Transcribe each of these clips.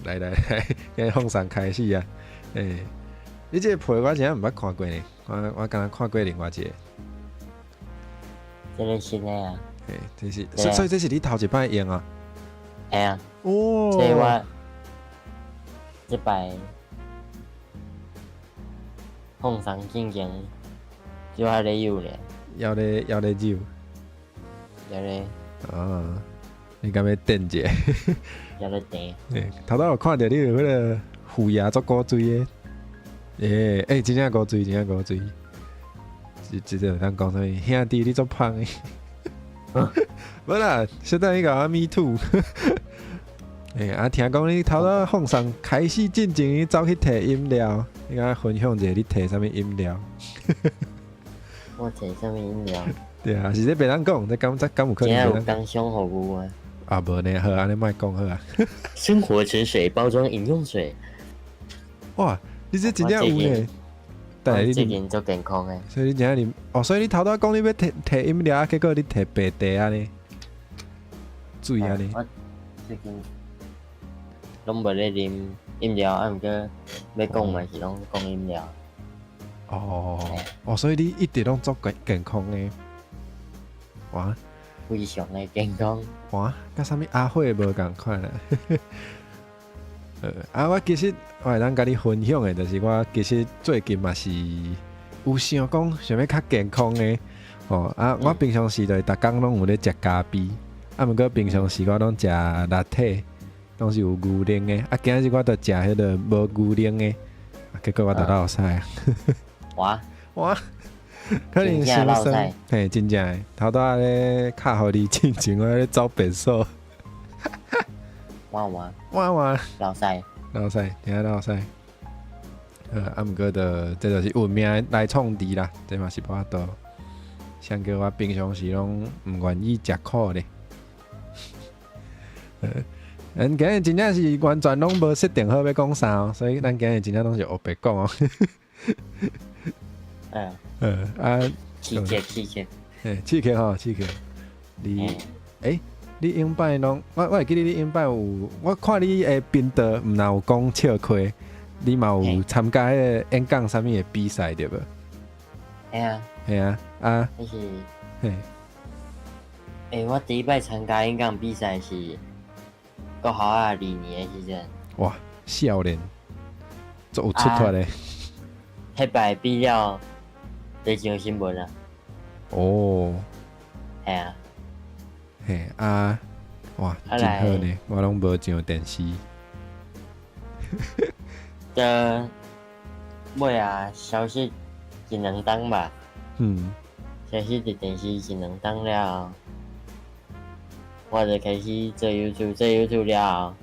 來來來，今日放送開始啊！欸，你這個皮我真正毋捌看過呢，我敢若看過另外一個。這個新的啊。嘿，這是，所以這是你頭一擺用啊？嘿啊。哦。這我這擺放送進前就還咧有咧。猶咧扭。猶咧。啊，你敢欲電者？猶咧電。欸，頭拄有看著你有彼個虎牙足古錐的，欸欸，真正古錐，真正古錐。這這會當講啥物？兄弟，你足芳的。無啦，小等你共我 me too。欸，啊，聽講你頭拄放送開始進前，你走去提飲料，你敢分享一下你提啥物飲料？我提啥物飲料？對啊，是這袂當講，這敢這敢有可能？這有工商服務啊？啊，無呢，好，按呢莫講好啊。生活純水包裝飲用水。哇，你這真正有呢？但是你最近足健康的。所以你真正啉哦，所以你頭拄講你欲提提飲料，結果你提白茶按呢，水按呢。我最近攏無咧啉飲料，啊，毋過欲講嘛是攏講飲料。哦哦，所以你一直攏足健健康的，哇，非常的健康。哇，佮啥物阿火無仝款啊？啊，我其實我會當共你分享的，就是我其實最近嘛是有想講想欲較健康的哦。啊，我平常時就是逐工攏有咧食咖啡，啊，毋過平常時我攏食拿鐵，攏是有牛奶的。啊，今仔日我就食彼個無牛奶的，啊，結果我就落屎啊！哇哇，可能傷酸，嘿，真正的，頭拄仔咧敲予你進前，我咧走便所。哇哇哇哇，落屎，落屎，聽落屎。啊，毋過就這就是運命來創治啦，這嘛是無法度。誰叫我平常時攏毋願意食苦咧。咱今日真正是完全攏無設定好欲講啥哦，所以咱今日真正攏是烏白講哦。嗯。啊，刺激刺激。嘿，刺激吼，刺激。你，欸，你頂擺攏，我會記得你頂擺有，我看你的頻道毋若有講笑話，你嘛有參加彼個演講啥物的比賽對無？嘿啊。嘿啊，啊。彼是。嘿。欸，我第一擺參加演講比賽是國校仔二年的時陣。哇，少年，足有出脫的。彼擺比了，就上新聞啊。哦。嘿啊。嘿啊，哇，真好呢！我攏無上電視。這尾啊，消失一兩冬吧。消失佇電視一兩冬了後，我就開始做 YouTube，做 YouTube 了後，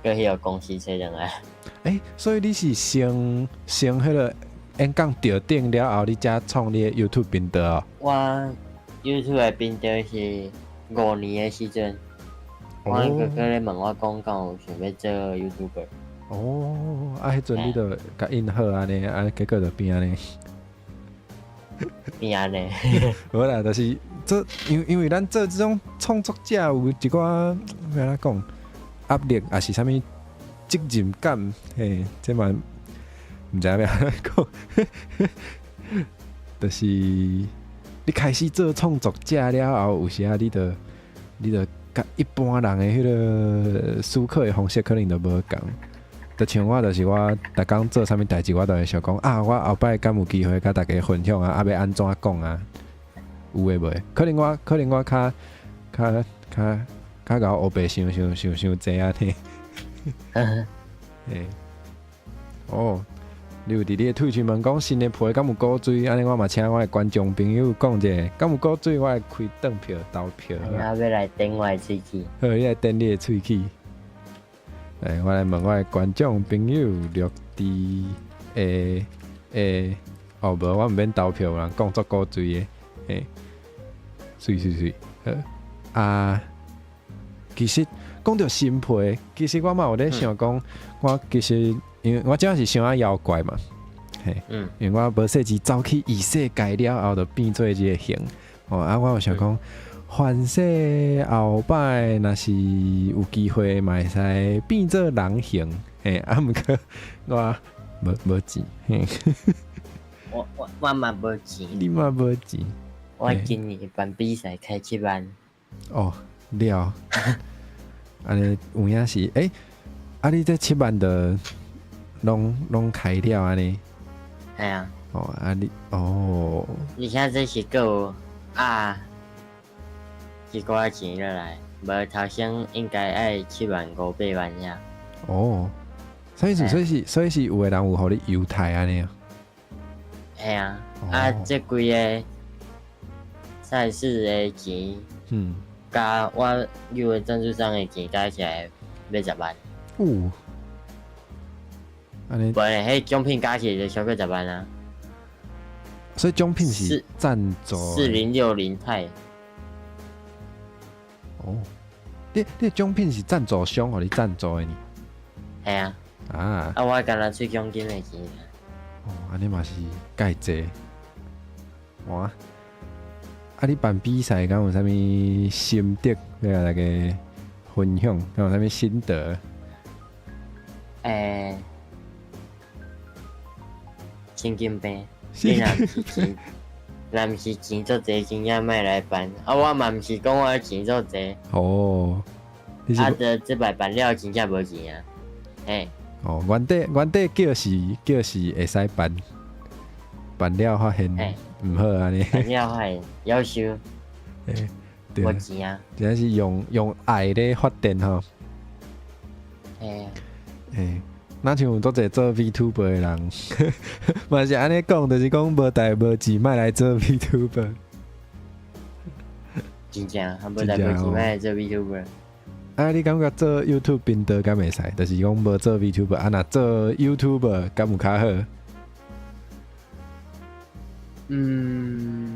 閣彼個公司揣轉來。欸，所以你是先先彼個演講得頂了後，你才創你的 YouTube 頻道哦？我 YouTube 的頻道是5年的時陣，我哥哥咧問我講，敢有想欲做 YouTuber？哦，啊，彼陣你就共應好按呢，啊，結果就變按呢。變按呢？無啦，就是做，因為咱做這種創作者有一寡欲按怎講壓力，抑是啥物責任感，嘿，這嘛毋知影欲按怎講，就是你開始做創作者了後，有時仔你就佮一般人的彼個思考的方式可能就無仝。就像我，就是我逐工做啥物代誌，我都會想講啊，我後擺敢有機會共大家分享啊，啊，欲按怎講啊？有的無的，可能我較較較較𠢕烏白想想想傷濟按呢。嘿，哦，你有佇你的推薦問講新的皮敢有古錐？按呢我嘛請我的觀眾朋友講者，敢有古錐？我會開轉票投票。啊，欲來頂我的喙齒。好，你來頂你的喙齒。來，我來問我的觀眾朋友，綠地的的，哦無，我毋免投票，有人講足古錐的，嘿，媠媠媠，好啊。其實講著新皮，其實我嘛有咧想講，我其實因為我這是傷仔妖怪嘛，嘿，因為我無細膩走去異世界了後，就變做這個形，哦啊，我有想講，凡勢後擺若是有機會嘛會使變做人形，嘿，啊毋過我無錢，嘿。我嘛無錢。你嘛無錢。我今年辦比賽開7萬。哦，了。按呢有影是，欸，啊你這七萬就攏開了按呢？系啊。哦，啊你哦。而且這是閣有啊一寡錢落來，無頭先應該愛7萬5、8萬遐。哦，所以是所以是有的人有予你優待按呢？系啊，啊，這幾个賽事的錢，佮我有的贊助商的錢加起來欲10萬。哦，按呢？無咧，彼獎品加起來就超過十萬啊。所以獎品是贊助。4060 Ti。哦，你獎品是贊助商予你贊助的呢？系啊。啊。啊，我干焦出獎金的錢。哦，按呢嘛是蓋濟。哇！啊，你辦比賽敢有啥物心得欲共大家分享？敢有啥物心得？欸，神經病。你若毋是錢，若毋是錢足濟，真正莫來辦。啊，我嘛毋是講我錢足濟。哦。啊，這擺辦了真正無錢啊。嘿。哦，原底叫是會使辦，辦了發現毋好按呢。辦了發現夭壽。欸，對。無錢啊。真正是用愛咧發電吼。嘿。欸，若像足濟做 VTuber 的人，嘛是按呢講，就是講無代無誌，莫來做 VTuber。真正，無代無誌，莫來做 VTuber。啊，你感覺做 YouTube 頻道敢會使？就是講無做 VTuber，啊，若做 YouTuber 敢有較好？嗯，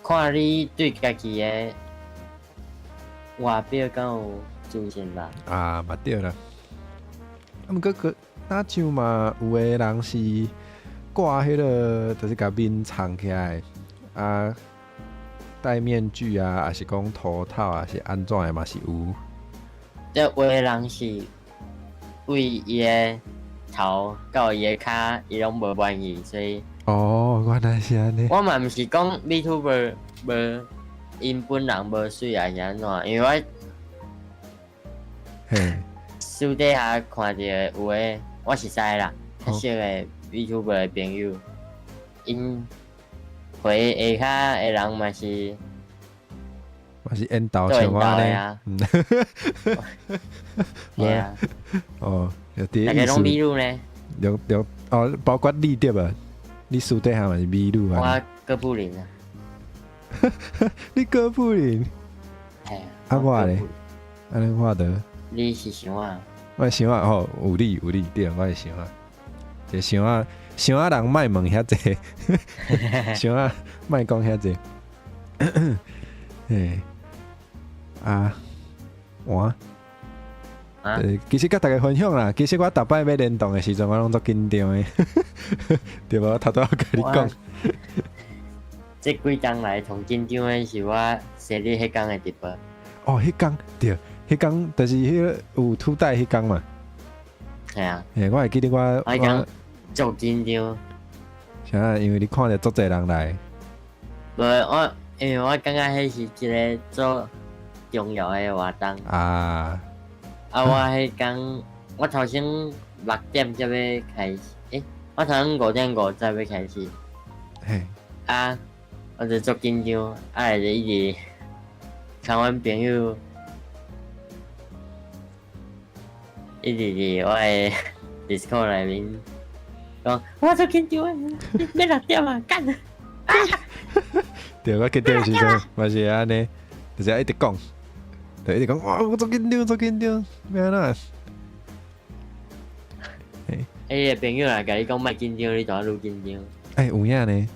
看你對家己的外表敢有自信吧？啊，嘛對啦。啊，毋過閣若像嘛，有的人是掛彼个，就是共面藏起來，啊，戴面具啊，抑是講塗頭啊，是按怎的嘛是有。這有的人是為伊的頭到伊的跤，伊攏無滿意，所以。哦，原來是按呢。我嘛毋是講 VTuber 無，𪜶本人無媠抑是按怎，因為我私底下看著有的，我熟似啦，較熟的 VTuber 的朋友，𪜶回下跤的人嘛是，嘛是緣投像我按呢。對啊。哦，大家攏美女呢？對對哦，包括你對無？你私底下嘛是美女啊？我哥布林啊。你哥布林？嘿啊我咧？按呢我著。你是想啊？我想啊，吼，有你有你對，我是想啊，這想啊想啊人莫問遐濟，想啊莫講遐濟。嘿，啊，我，其實佮大家分享啦，其實我逐擺欲聯動的時陣，我攏足緊張的，對無？頭拄仔共你講。這幾冬來上緊張的是我生日彼工的直播。哦，彼工對，彼工就是彼个有吐帶彼工嘛。係啊。嘿，我會記得我。我彼工足緊張。啥？因為你看著足濟人來。無，我因為我感覺彼是一个足重要的活動。啊。啊！我彼工，我頭先6點才欲開始，欸，我頭先5點50欲開始。嘿。啊！我就足緊張，啊，就一直牽阮朋友，一直佇我的 Discord 內面講，我足緊張的，欲6點啊，幹！對，我緊張的時陣嘛是按呢，就是一直講。對，一直講哇，我足緊張，足緊張，欲按怎？欸，你的朋友若共你講莫緊張，你就愈緊張。欸，有影呢。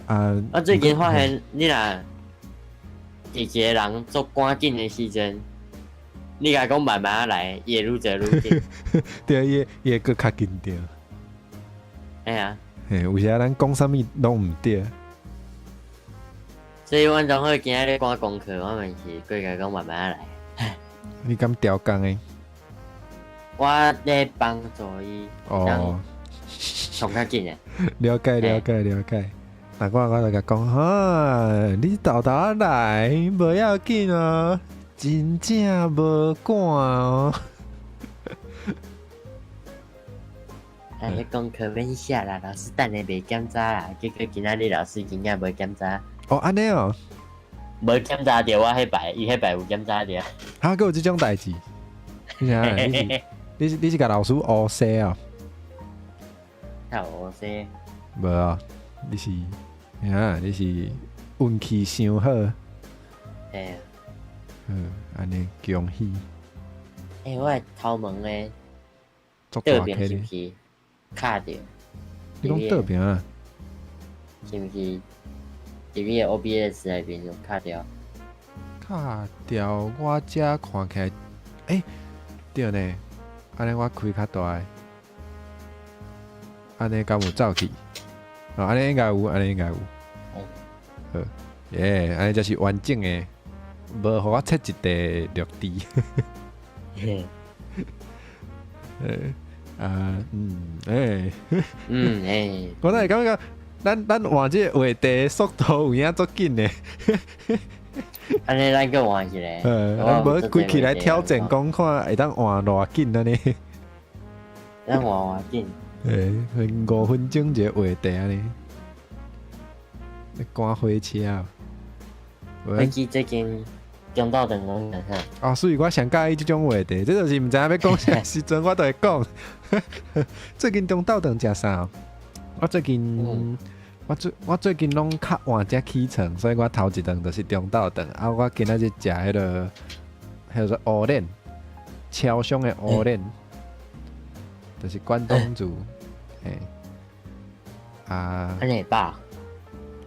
啊！我最近發現，你若佇一个人足趕緊的時陣，你共伊講慢慢仔來，伊會愈做愈緊。對，伊會閣較緊張。嘿啊。嘿，有時咱講啥物攏毋對。所以阮同學今仔日趕功課，我嘛是過共講慢慢來。你敢調工的？我咧幫助伊，上較緊的。了解了解了解。那我就共講，哈，你沓沓仔來，無要緊哦，真正無趕哦。啊，彼功課免寫啦，老師等下袂檢查啦。結果今仔日老師真正無檢查。哦，按呢哦。無檢查著我彼擺，伊彼擺有檢查著。哈，閣有這種代誌？你啥？你是你是你是共老師烏西哦？較烏西。無啊，你是啊，你是運氣傷好。嘿啊。嗯，按呢恭喜。欸，我的頭毛咧，倒邊是毋是卡著？你講倒邊啊？是毋是佇你的 OBS 內面有卡掉？卡掉，我這看起來，欸，對呢，按呢我開較大，按呢敢有走去？哦，按呢應該有，按呢應該有。好，耶，按呢才是完整的，無予我切一塊綠地。啊，嗯，欸，嗯，欸，我哪會感覺咱換這個話題速度有影足緊的。按呢咱閣換一个。咱無規氣來挑戰，講看會當換偌緊按呢。咱換偌緊。欸，5分鐘一個話題按呢。趕火車。我記最近中晝頓攏食啥？哦，所以我上佮意這種話題，這就是毋知影欲講啥時陣，我都會講。最近中晝頓食啥？我最近，我最近攏較晚才起床，所以我頭一頓就是中晝頓。啊，我今仔日食彼个，彼個芋輪，超商的芋輪，就是關東煮。嘿，啊，按呢會飽？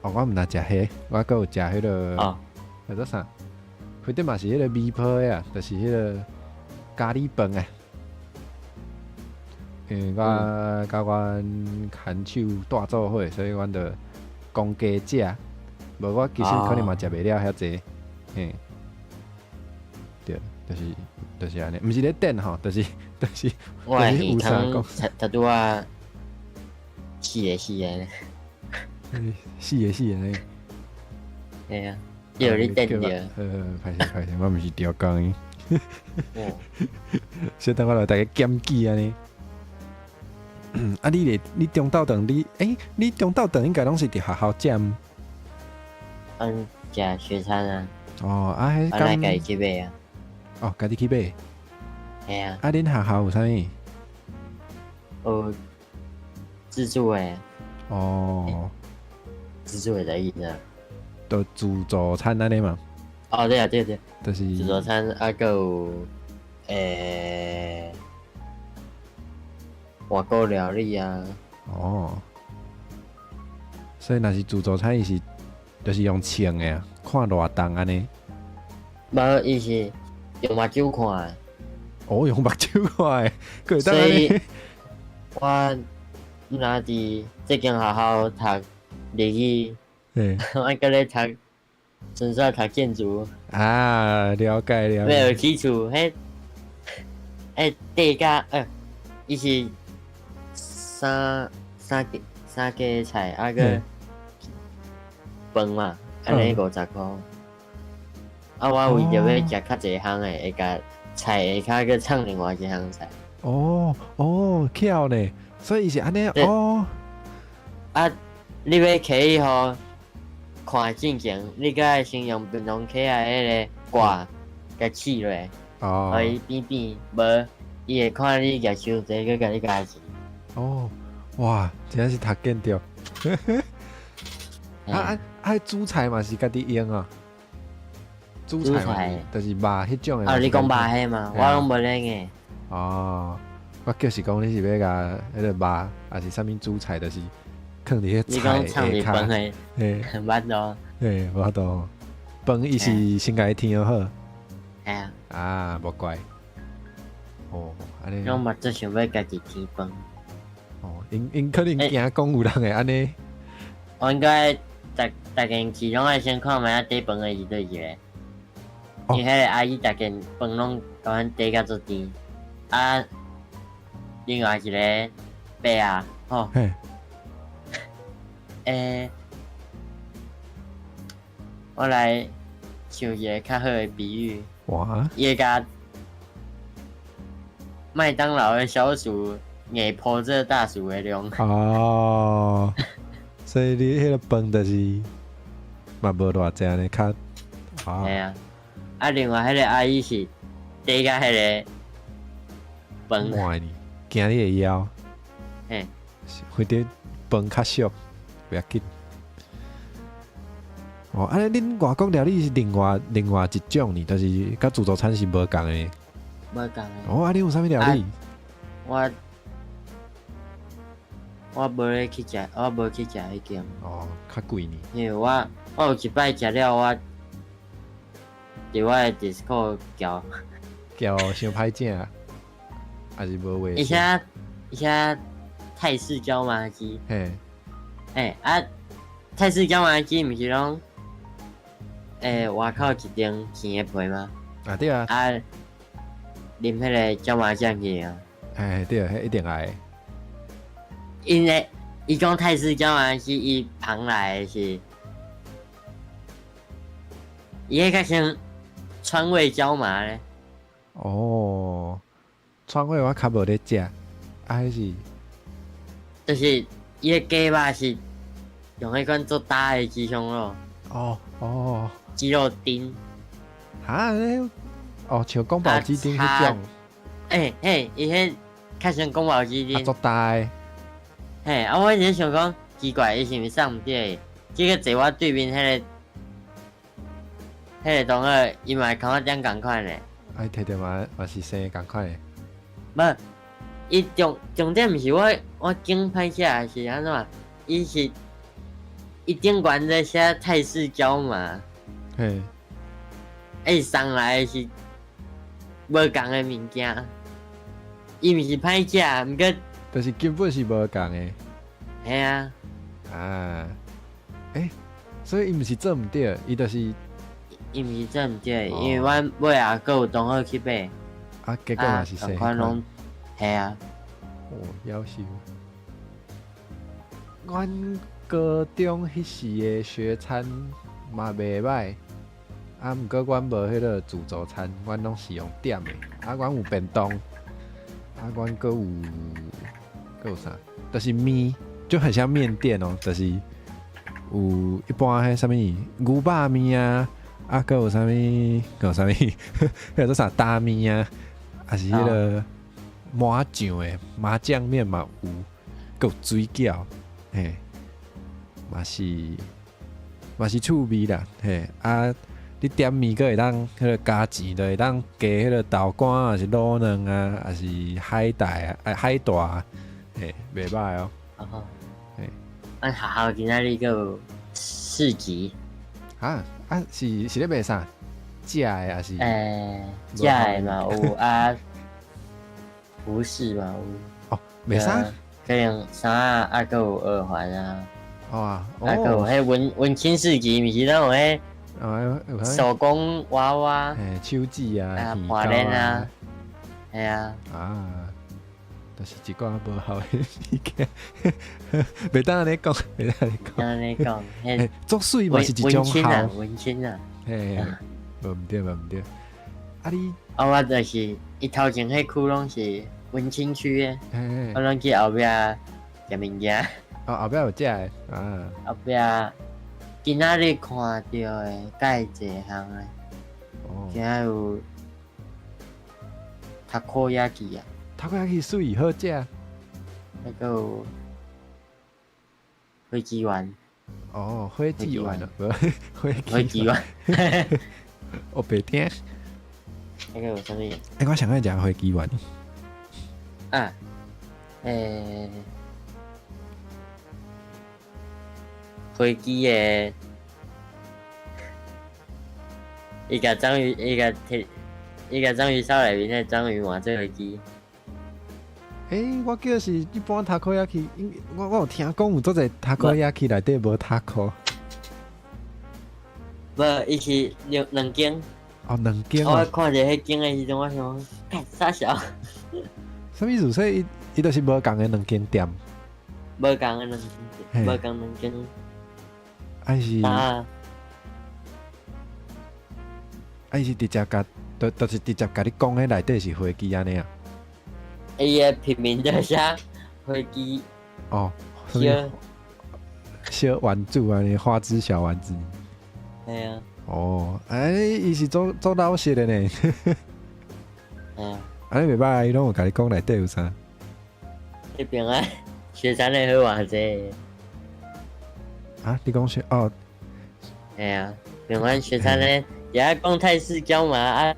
哦，我毋若食彼，我閣有食彼个，叫做啥？反正嘛是彼个米泡的啊，就是彼个咖喱飯啊。因為我佮阮牽手蹛做伙，所以阮就講加食。無我其實可能嘛食袂了遐濟，嘿。對，就是按呢，毋是咧等吼，就是我的耳孔拄拄仔四个四个。四個四個呢？對啊，叫你等著。歹勢歹勢，我毋是調工的。小等我來逐家檢舉按呢。啊！你咧？你中晝頓你？欸，你中晝頓應該攏是佇學校食？嗯，食學餐啊。哦，啊，彼我來家己去買啊。哦，家己去買。嘿啊。啊，恁學校有啥物？有自助的。哦。自助的啥意思啊？就自助餐按呢嘛。哦，對啊，對對。就是自助餐啊，閣有外國料理啊。哦。所以若是自助餐，伊是就是用稱的啊，看偌重按呢？無，伊是用目睭看的。哦，用目睭看的，閣會當所以，我若佇這間學校讀日語，我閣咧讀，純粹讀建築。啊，了解了解。欲學起厝，彼，彼地價，伊是三個菜，啊閣飯嘛，按呢50箍。啊，我為著欲食較濟項的，會共菜下跤閣送另外一項菜。哦哦，巧呢，所以伊是按呢哦。啊，你欲揢去予看進前，你閣愛先用平常起來彼个掛，共試落，予伊變變，無伊會看你舉傷濟，閣共你加錢。哦，哇，真正是讀建築。啊啊啊！主菜嘛是家己用啊？主菜就是肉彼種的。啊，你講肉彼嗎？我攏無咧的。哦，我就是講你是欲共彼个肉，抑是啥物主菜，就是囥佇彼菜下跤。嘿，無法度。嘿，無法度。飯伊是先共伊添好。嘿啊。啊，無怪。哦，按呢。我嘛足想欲家己添飯。哦，𪜶𪜶可能驚講有人會按呢。我應該逐逐間去攏愛先看覓仔底飯的是佗一个。因為彼個阿姨逐間飯攏共阮底甲足甜，啊，另外一個伯仔，吼，欸，我來想一個較好的比喻。哇！伊會共麥當勞的小薯硬鋪這大薯的量。哦，所以你彼個飯就是嘛無偌濟按呢較。嘿啊，啊，另外彼個阿姨是底共彼個飯。滿呢，驚你會枵。嘿。或者飯較俗，袂要緊。哦，按呢恁外國料理是另外一種呢，就是佮自助餐是無仝的。無仝的。哦，啊，你有啥物料理？我無咧去食，我無去食彼間。哦，較貴呢。因為我有一擺食了，我佇我的 Discord 叫。叫傷歹食，還是無話？而且而且泰式椒麻雞。嘿。欸啊，泰式椒麻雞毋是攏，欸，外口一層生的皮嗎？啊對啊。啊，淋彼个椒麻醬去啊。哎對，彼一定愛。因為伊講泰式椒麻雞，伊捧來的是，伊彼較像川味椒麻咧。哦，川味我較無咧食，啊，彼是，就是伊的雞肉是用彼款做焦的雞胸肉。哦哦，雞肉丁。哈？哦，像宮保雞丁彼種。欸嘿，伊彼較像宮保雞丁。啊，足焦的。嘿，啊，我一直想講奇怪，伊是毋是送毋對？結果坐我對面彼個同學，伊嘛會共我點仝款的。啊，伊提著嘛嘛是生仝款的。無，伊重點毋是我揀歹食是按怎？伊是伊頂懸在寫泰式椒麻。伊送來的是無仝的物件，伊毋是歹食，毋過就是根本是無仝的。嘿啊。啊，欸，所以伊毋是做毋對，伊就是伊毋是做毋對，因為阮尾後閣有同學去買。啊，結果嘛是生仝款攏，嘿啊。哦，夭壽。阮高中彼時的學餐嘛袂䆀，啊，毋過阮無彼個自助餐，阮攏是用點的。啊，阮有便當，啊，阮閣有閣有啥？就是麵，就很像麵店哦，就是有一般彼啥物牛肉麵啊，啊，閣有啥物？閣有啥物？彼個做啥擔麵啊？抑是彼個麻醬的麻醬麵嘛有，閣有水餃，嘿，嘛是趣味啦，嘿啊！你點麵閣會當彼個加錢，就會當加彼個豆乾，抑是滷卵啊，抑是海帶啊，啊海帶啊，嘿，袂䆀哦。哦，嘿，阮學校今仔日閣有市集。啊啊，是咧賣啥？食的抑是？欸，食的嘛有啊，服飾嘛有。哦，賣啥？可能衫仔啊，閣有耳環啊。哇！啊，閣有彼文青市集，毋是攏有彼手工娃娃，嘿，手指啊，啊，項鏈啊，嘿啊。啊，就是一寡無效的物件，袂當按呢講，袂當按呢講。按呢講，彼足媠嘛是一種文青啊，文青啊。嘿，無毋對，無毋對。啊你，啊我就是伊頭前彼區攏是文青區的，我攏去後壁食物件。哦，後壁有食的啊。後壁今仔日看著的蓋濟項的，今仔有 takoyaki 啊。 takoyaki 媠好食。那個有火雞丸。哦，火雞丸啊，無火雞丸。我白聽。那個有啥物？欸，我上愛食火雞丸。啊，欸，火雞的，伊共章魚，伊共摕，伊共章魚燒內面的章魚換做火雞。欸，我記得是一般 takoyaki，我有聽講有足濟 takoyaki 內底無 taco。無，伊是兩間。哦，兩間。我看著彼間的時陣，我想，幹啥小？啥物意思？所以伊就是無仝的兩間店。無仝的兩間，無仝兩間。還是？啊。啊，伊是直接共，就是直接共你講彼內底是花枝按呢啊？伊的片名就寫花枝。哦，小小丸子按呢，花枝小丸子。係啊。哦，欸，伊是做做老實的呢。嗯。按呢袂䆀，伊攏有共你講內底有啥？彼邊啊，雪山的好偌濟。啊，你講雪哦？係啊，平安雪山的，也講泰式椒麻啊，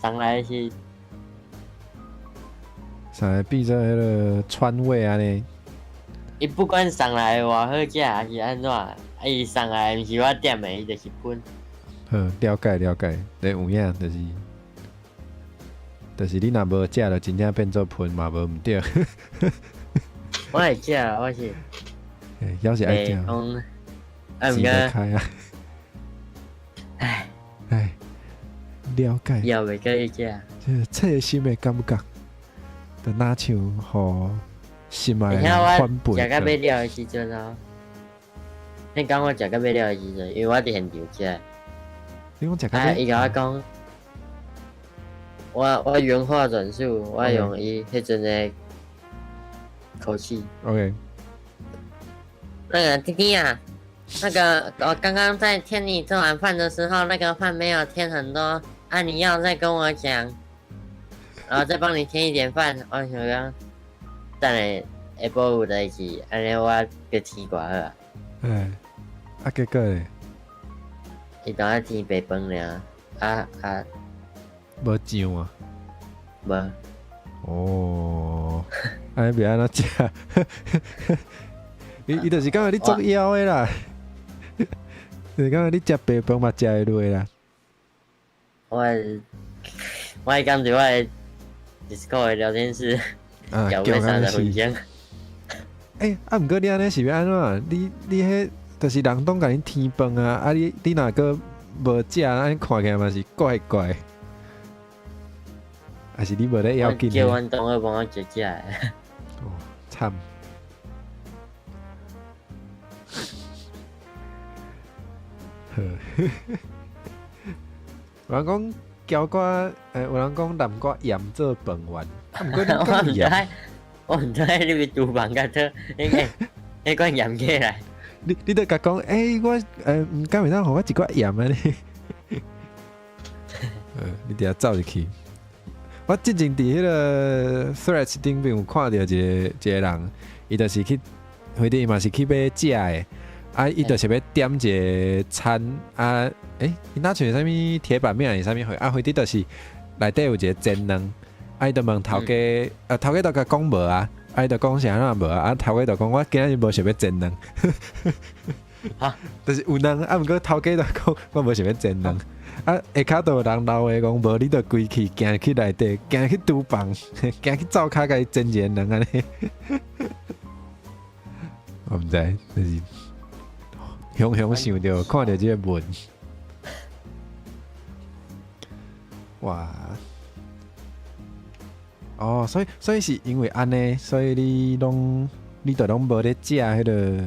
上來是。上來變做彼个川味按呢。伊不管送來偌好食還是按怎，啊伊送來毋是我點的，伊就是噴。好，了解了解，對有影就是你若無食，就真正變做噴嘛，無毋對。我會食，我是。欸，猶是愛食。講，啊毋過。開啊。唉。唉，了解。以後袂閣去食。這個切心的感覺，就若像予心愛的人反背。食到欲了的時陣哦，彼工我食到欲了的時陣，因為我佇現場食。你講食到啊，伊共我講，我原話轉述，我用伊彼陣的口氣。 OK。那個弟弟啊，那個我剛剛在添你這碗飯的時候，那個飯沒有添很多，啊，你要再跟我講，然後再幫你添一點飯。我想講，等下下晡有代誌，按呢我閣添寡好啊。欸，啊結果咧？伊當下添白飯爾，啊啊。無醬啊？無。哦，按呢欲按怎食？伊就是感覺你足枵的啦，就是感覺你食白飯嘛食會落啦。我會感覺我的 Discord 的聊天室啊，叫30分鐘。欸，啊，毋過你按呢是欲按怎？你彼就是人攏共你添飯啊，啊你若閣無食，按呢看起來嘛是怪怪。還是你無咧要緊？叫阮同學幫我食食的。哦，慘。好，有人講椒瓜，欸，有人講南瓜鹽做飯圓，啊，毋過你講鹽，我毋知你去廚房共倒，彼罐鹽起來。你著共講，欸，我敢會當予我一寡鹽按呢？你佇遐走入去。我之前佇彼个 Threads 頂面有看著一個人，伊就是去，反正伊嘛是去欲食的，啊，伊就是欲點一個餐，啊，欸，伊若像啥物鐵板麵還是啥物貨，啊，反正就是內底有一個煎卵，啊，伊就問頭家，啊，頭家就共講無啊，啊，伊就講是按怎無啊，啊，頭家就講我今仔日無想欲煎卵，哈，就是有卵，啊，毋過頭家就講我無想欲煎卵。啊，下跤就有人留話講，無你就規氣行去內底，行去廚房，行去灶跤，共伊煎一個卵按呢。我毋知，就是雄雄想著看著這個文，哇！哦，所以是因為按呢，所以你就攏無咧食彼个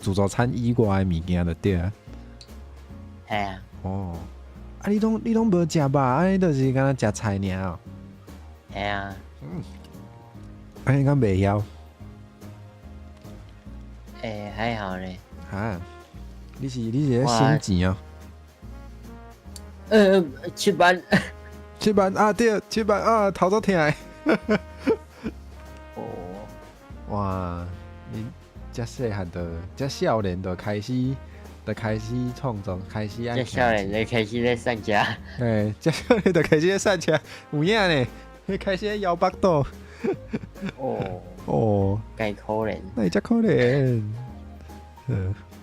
自助餐以外的物件就對啊。係啊。哦，啊！你攏無食肉，按呢就是敢若食菜爾哦。係啊。嗯。按呢敢袂枵？欸，還好咧。哈？你是咧省錢哦？7萬。7萬啊！對，7萬啊，頭足疼的。哦。哇！你遮細漢就遮少年就開始。就開始創作，開始愛。遮少年就開始咧散食。欸，遮少年就開始咧散食，有影呢？開始咧枵腹肚。哦。哦。介可憐。哪會遮可憐？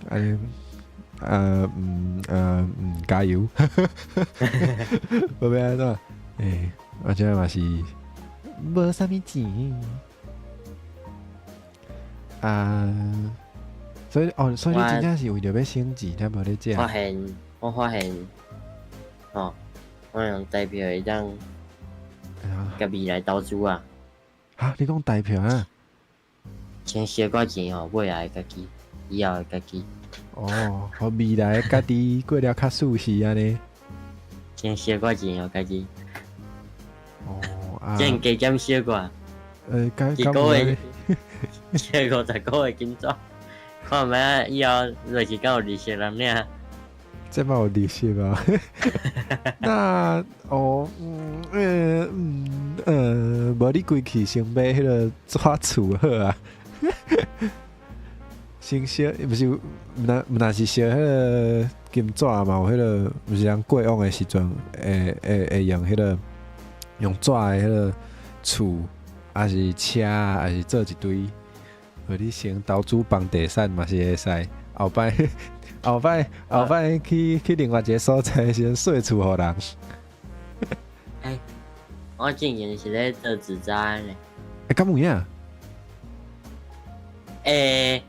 按呢，加油！無欲按怎？欸，我這嘛是無啥物錢啊，所以哦，所以你真正是為著欲省錢才無咧食。發現，我發現，吼，我用台票會當共未來投資啊。哈，你講台票啊？先燒寡錢吼，尾來家己，以後會家己。哦，予未來家己過了較舒適按呢。先燒寡錢予家己。哦啊。先加減燒寡。一個月燒50箍的金紙，看覓以後就是敢有利息通領。這嘛有利息啊？那哦，嗯，嗯，無你規氣先買彼个紙厝好啊。先燒，毋是，毋若是燒彼个金紙嘛？有彼个，毋是人過往的時陣，會用彼个用紙的彼个厝，抑是車，抑是做一堆，予你先投資房地產嘛是會使。後擺，後擺，後擺去另外一个所在先稅厝予人。欸，我之前是咧做紙紮呢。欸，敢有影？欸，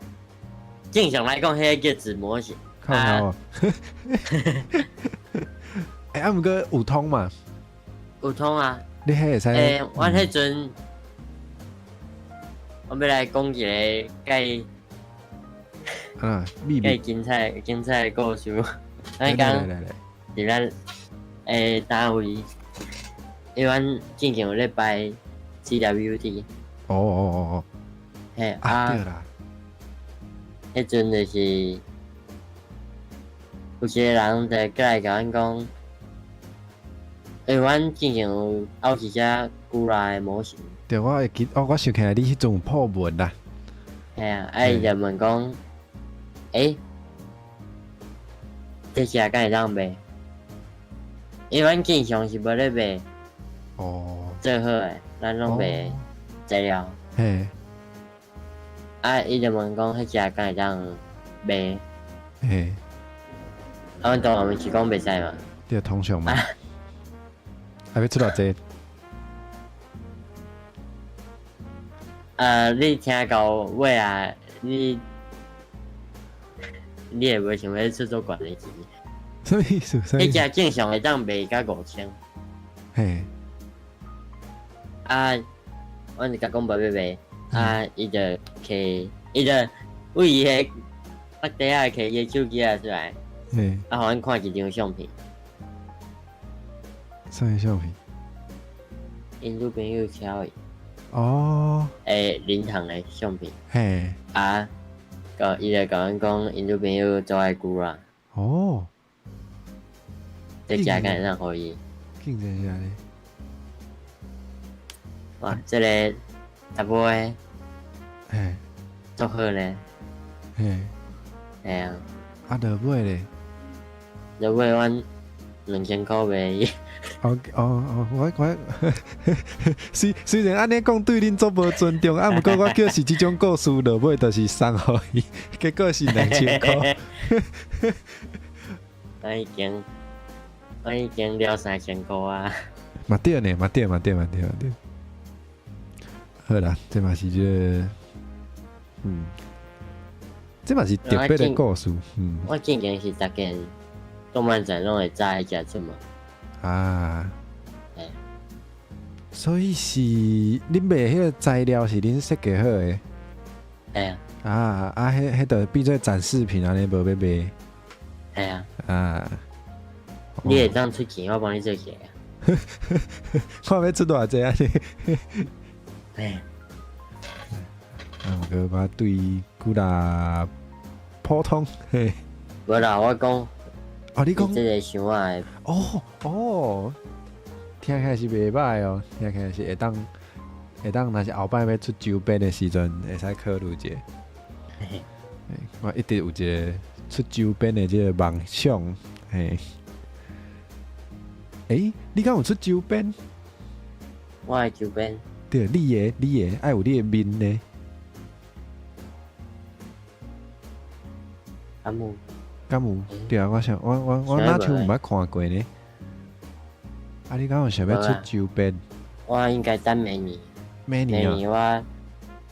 正常來講，彼个叫紙模型。靠腰啊！欸，啊，毋過有通嘛？有通啊！你彼會使？欸，我彼陣，我欲來講一个蓋啊，秘密蓋精彩精彩的故事。咱講佇咱單位，因為阮進前有咧擺 CWT。哦哦哦哦。嘿啊，對啦。彼陣就是有一个人就過來共阮講，因為阮進前有後一隻古拉的模型。對，我會記，哦，我想起來你彼陣有破文啦。嘿啊，啊伊就問講，欸，這隻敢會當賣？因為阮正常是無咧賣。做好的，咱攏賣材料。啊，伊就問講，彼隻敢會當賣？啊，阮當然是講袂使嘛。對，通常嘛。啊，欲出偌濟？你聽到尾啊，你會無想欲出足懸的錢？啥物意思？彼隻正常會當賣到5000。啊，阮就共講無欲賣，啊，伊就摕，伊就為伊个腹袋仔摕伊个手機仔出來，啊，予阮看一張相片。啥物相片？𪜶女朋友敲伊。哦。欸，靈堂的相片。啊，佮伊就共阮講，𪜶女朋友做愛久啦。哦。這隻敢會當予伊？竟然是按呢。哇，這个查某的，足好呢。嘿啊。啊，落尾咧？落尾阮2000箍賣伊。哦哦哦，我雖然按呢講對恁足無尊重，啊，毋過我叫是這種故事落尾就是送予伊，結果是2000箍。我已經了3000箍啊！嘛對呢，嘛對嘛對嘛對嘛對。好啦，這嘛是這个，這嘛是特別的故事。我之前是逐間動漫展攏會早彼隻出嘛。啊，所以是恁賣彼个材料是恁設計好的？嘿啊。啊啊，彼就變做展示品按呢，無欲賣。嘿啊。啊。你會當出錢，我幫你做起來。看欲出偌濟按呢？嘿。啊，毋過我對古拉普通嘿。無啦，我講。哦，你講這个想法的。哦哦，聽起來是袂䆀哦，聽起來是會當，若是後擺欲出周邊的時陣，會使考慮一下。我一直有一个出周邊的這个夢想，嘿。欸，你敢有出周邊？我的周邊。對，你的，愛有你的面呢。敢有？敢有？對啊，我想，我哪像毋捌看過呢？啊，你敢有想欲出周邊？我我應該等明年。明年啊？明年我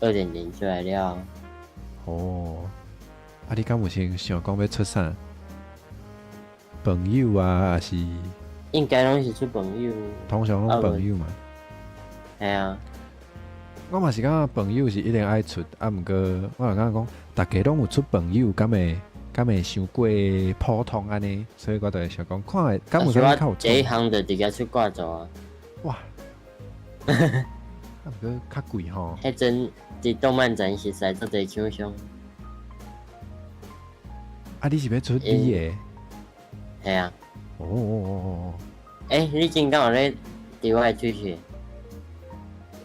2.0出來了。哦，啊，你敢有先想講欲出啥？朋友啊，抑是？應該攏是出朋友。通常攏朋友嘛。係啊。我嘛是感覺朋友是一定愛出，啊，毋過我就感覺講，逐家攏有出朋友，敢會傷過普通按呢？所以我就會想講，看會敢有啥物較有第一項就直接出掛軸啊！哇！啊，毋過較貴吼。彼陣佇動漫展熟似足濟廠商。啊，你是欲出你的？係啊。哦哦哦哦。欸，你真敢有咧佇我的出去？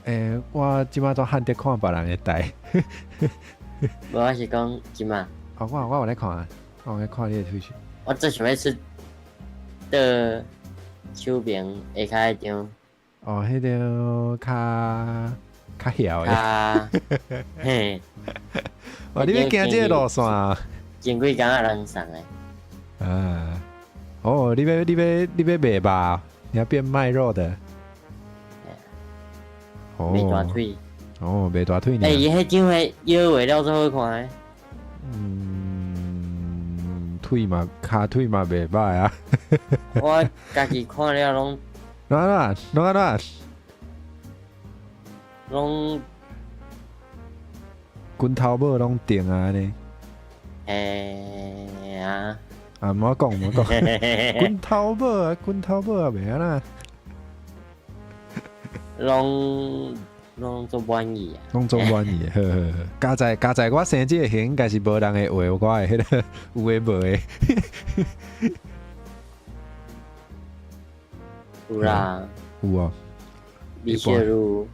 欸，我這擺都罕得看別人的台。無，我是講這擺。哦，我有咧看，我有咧看你的推出。我最想欲出倒手邊下跤彼張。哦，彼張較較曉的。嘿。哇，你欲行這個路線？前幾工仔人送的。啊，哦，你欲賣肉？你要變賣肉的？賣大腿。哦，賣大腿。欸，伊彼張彼腰畫了足好看的。嗯，腿嘛，跤腿嘛袂䆀啊。我家己看了攏。哪哪哪哪？攏。拳頭母攏定啊呢。欸啊。啊，毋好講，毋好講。拳頭母啊，拳頭母啊，袂按呢。攏足滿意啊！攏足滿意，好好好。佳哉佳哉，我生這个形應該是無人會畫我的彼个有的無的。有啦。有啊。米小女無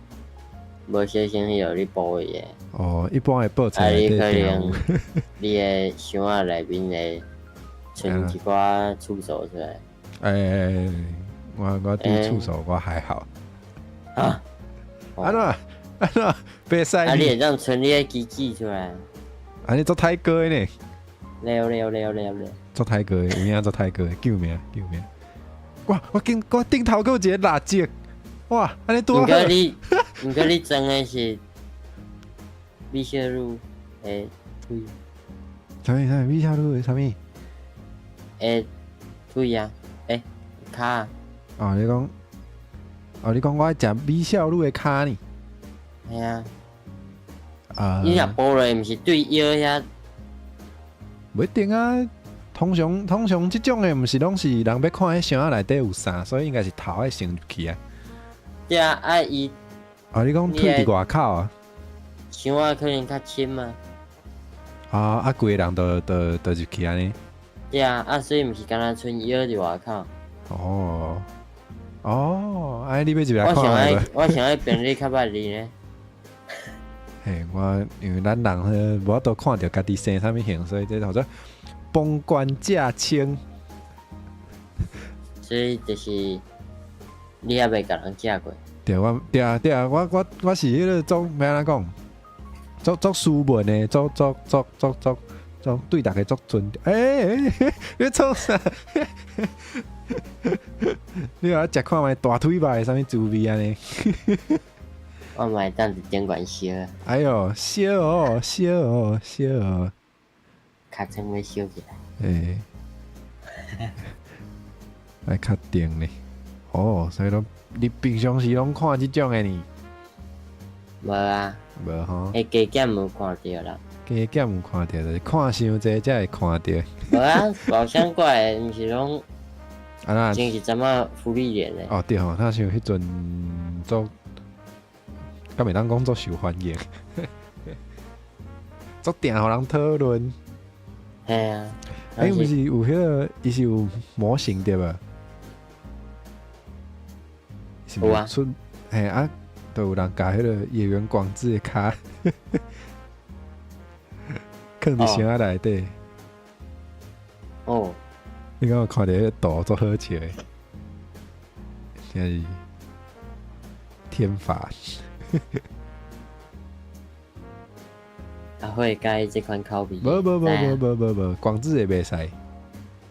小心去予你補的。哦，一般會報出來。啊，你可能你的箱仔內面會存一寡廁所出來。欸，我對廁所我還好。啊？按怎按怎？袂使。啊，你會當存你的機器出來。啊，你做太哥的呢？了了了了了。做太哥的，有影做太哥的，救命救命！哇，我頂頭閣有一個蠟燭，哇，按呢拄好。毋過你裝的是米小女的腿。啥物啥物米小女的啥物？的腿啊，欸，跤。哦，你講。哦，你講我愛食美少女的跤呢？嘿啊。啊。你若剝落，毋是對腰遐？無一定啊，通常這種的，毋是攏是人欲看彼箱仔內底有啥，所以應該是頭愛先入去啊。對啊，啊伊。哦，你講腿佇外口啊？箱仔可能較深啊。啊啊，規个人都入去按呢？對啊，啊所以毋是干焦賰腰佇外口。哦。哦，哎，你欲入來看？我想愛頻率較捌你呢。嘿，我因為咱人無法度看著家己生啥物形，所以這叫做旁觀者清。所以就是你猶未共人食過。對，我對啊對啊，我是彼个足欲按怎講，足足斯文的，足足足足足足對逐家足尊重。欸，你創啥？你予我食看覓大腿肉的啥物滋味按呢？我嘛會當佇頂懸燒。哎喲，燒哦，燒哦，燒哦！尻川欲燒起來。欸，愛較定咧。哦，所以講你平常時攏看這種的呢？無啊。無吼。彼加減有看著啦。加減有看著，就是看傷濟才會看著。無啊，偶像怪的，毋是攏。啊那。真是陣仔福利臉的。哦對吼，若像彼陣足，敢會當講足受歡迎，足定予人討論。嘿啊。欸，毋是有彼个，伊是有模型對無？有啊。出嘿啊，都有人共彼个野原廣志的跤，囥佇箱仔內底。哦。你敢有看著彼个圖足好笑的？真是天罰。阿會佮意這款口味？無無無無無無無，廣志的袂使。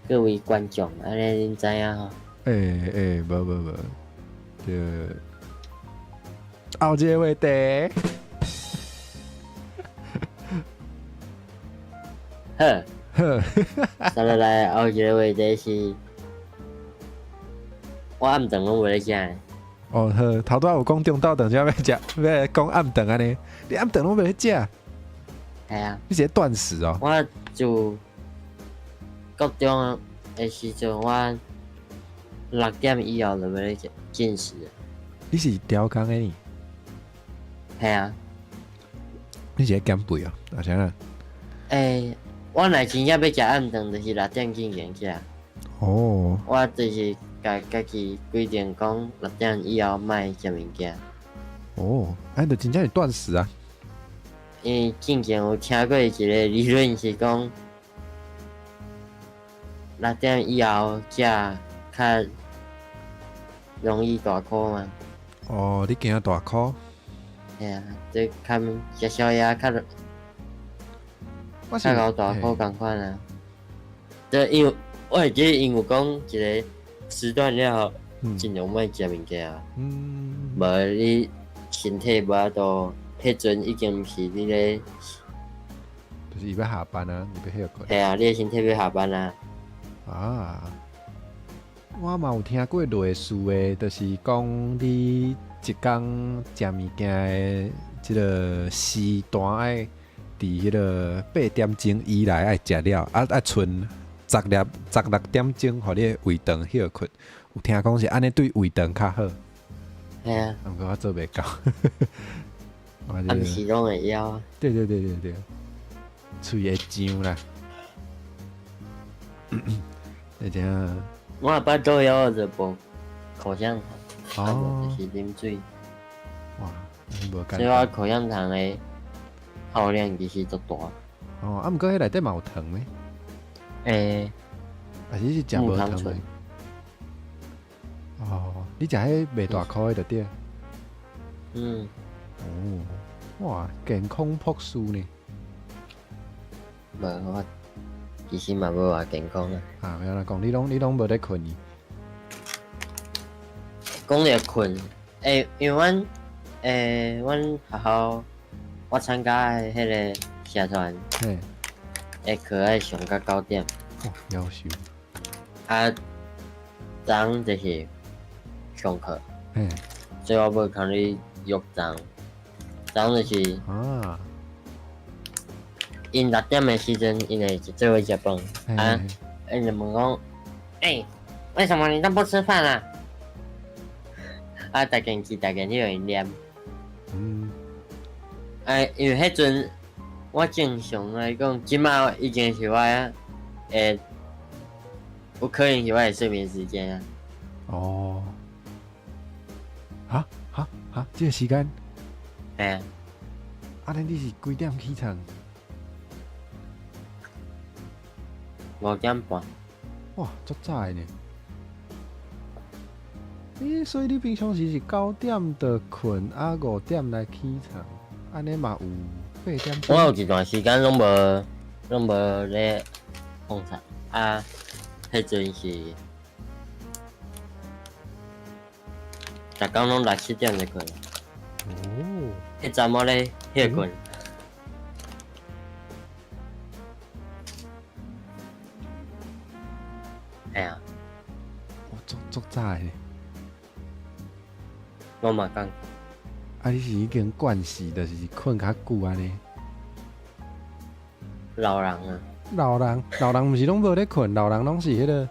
各位觀眾，按呢恁知影吼？欸欸，無無無，對。後一个話題。好，好，再落來後一個話題是，我暗頓攏無咧食。哦好，頭拄仔有講中晝頓，這欲食，欲講暗頓按呢？你暗頓攏袂咧食？係啊。你是咧斷食哦？我自國中的時陣，我6點以後就欲咧食進食。你是刁工的呢？係啊。你是咧減肥哦？啊啥啦？欸，我若真正欲食暗頓，就是六點進前食。哦。我就是共家己規定講，六點以後莫食物件。哦，按呢就真正是斷食啊！因為進前有聽過一個理論是講，六點以後食較容易大箍嘛。哦，你驚大箍？嘿啊，這較食宵夜較較𠢕大箍仝款啊。這因為我會記得𪜶有講一個時段了後，盡量莫食物件啊。無你身體無法度，彼陣已經毋是你咧，就是伊欲下班啊，伊欲歇睏。嘿啊，你的身體欲下班啊。啊，我嘛有聽過類似的，就是講你一工食物件的這個時段愛佇彼個8點鐘以內愛食了，啊愛賰十粒16點鐘，予你的胃腸歇睏。有聽講是按呢對胃腸較好。嘿啊。毋過我做袂到。暗時攏會枵啊。對對對對對，喙會脹啦。你知影？我腹肚枵就無口香糖，啊無就是啉水。哇，無簡單。所以我口香糖的耗量其實足大。哦，啊，毋過彼內底嘛有糖呢？欸。還是是食無糖的？哦，你食彼袂大箍的就對。嗯。哦，哇，健康博士呢？無，我其實嘛無偌健康啊。啊，欲按怎講？你攏無咧睏去？講著睏，欸，因為阮，欸，阮學校我參加的彼個社團，的課愛上到9點。哦，夭壽。啊，昨昏就是上課。所以我無空咧約昨。昨昏就是，𪜶6點的時陣，𪜶會做伙食飯。啊，𪜶就問講，欸，為什麼你都不吃飯啊？啊，逐件事逐件去予𪜶念。啊，因為彼陣我正常來講，這馬已經是我會有可能是我的睡眠時間啊。哦。哈哈哈！這個時間？嘿啊。啊，恁你是幾點起床？5點半。哇，足早的呢。欸，所以你平常時是9點就睏，啊5點來起床，按呢嘛有8點。我有一段時間攏無咧放床啊，彼陣是，逐工攏六七點就睏。哦。彼陣我咧歇睏。哎呀。哦，足足早的。我嘛感覺。啊，你是已經慣勢，就是睏較久按呢？老人啊。老人，老人毋是攏無咧睏，老人攏是彼個。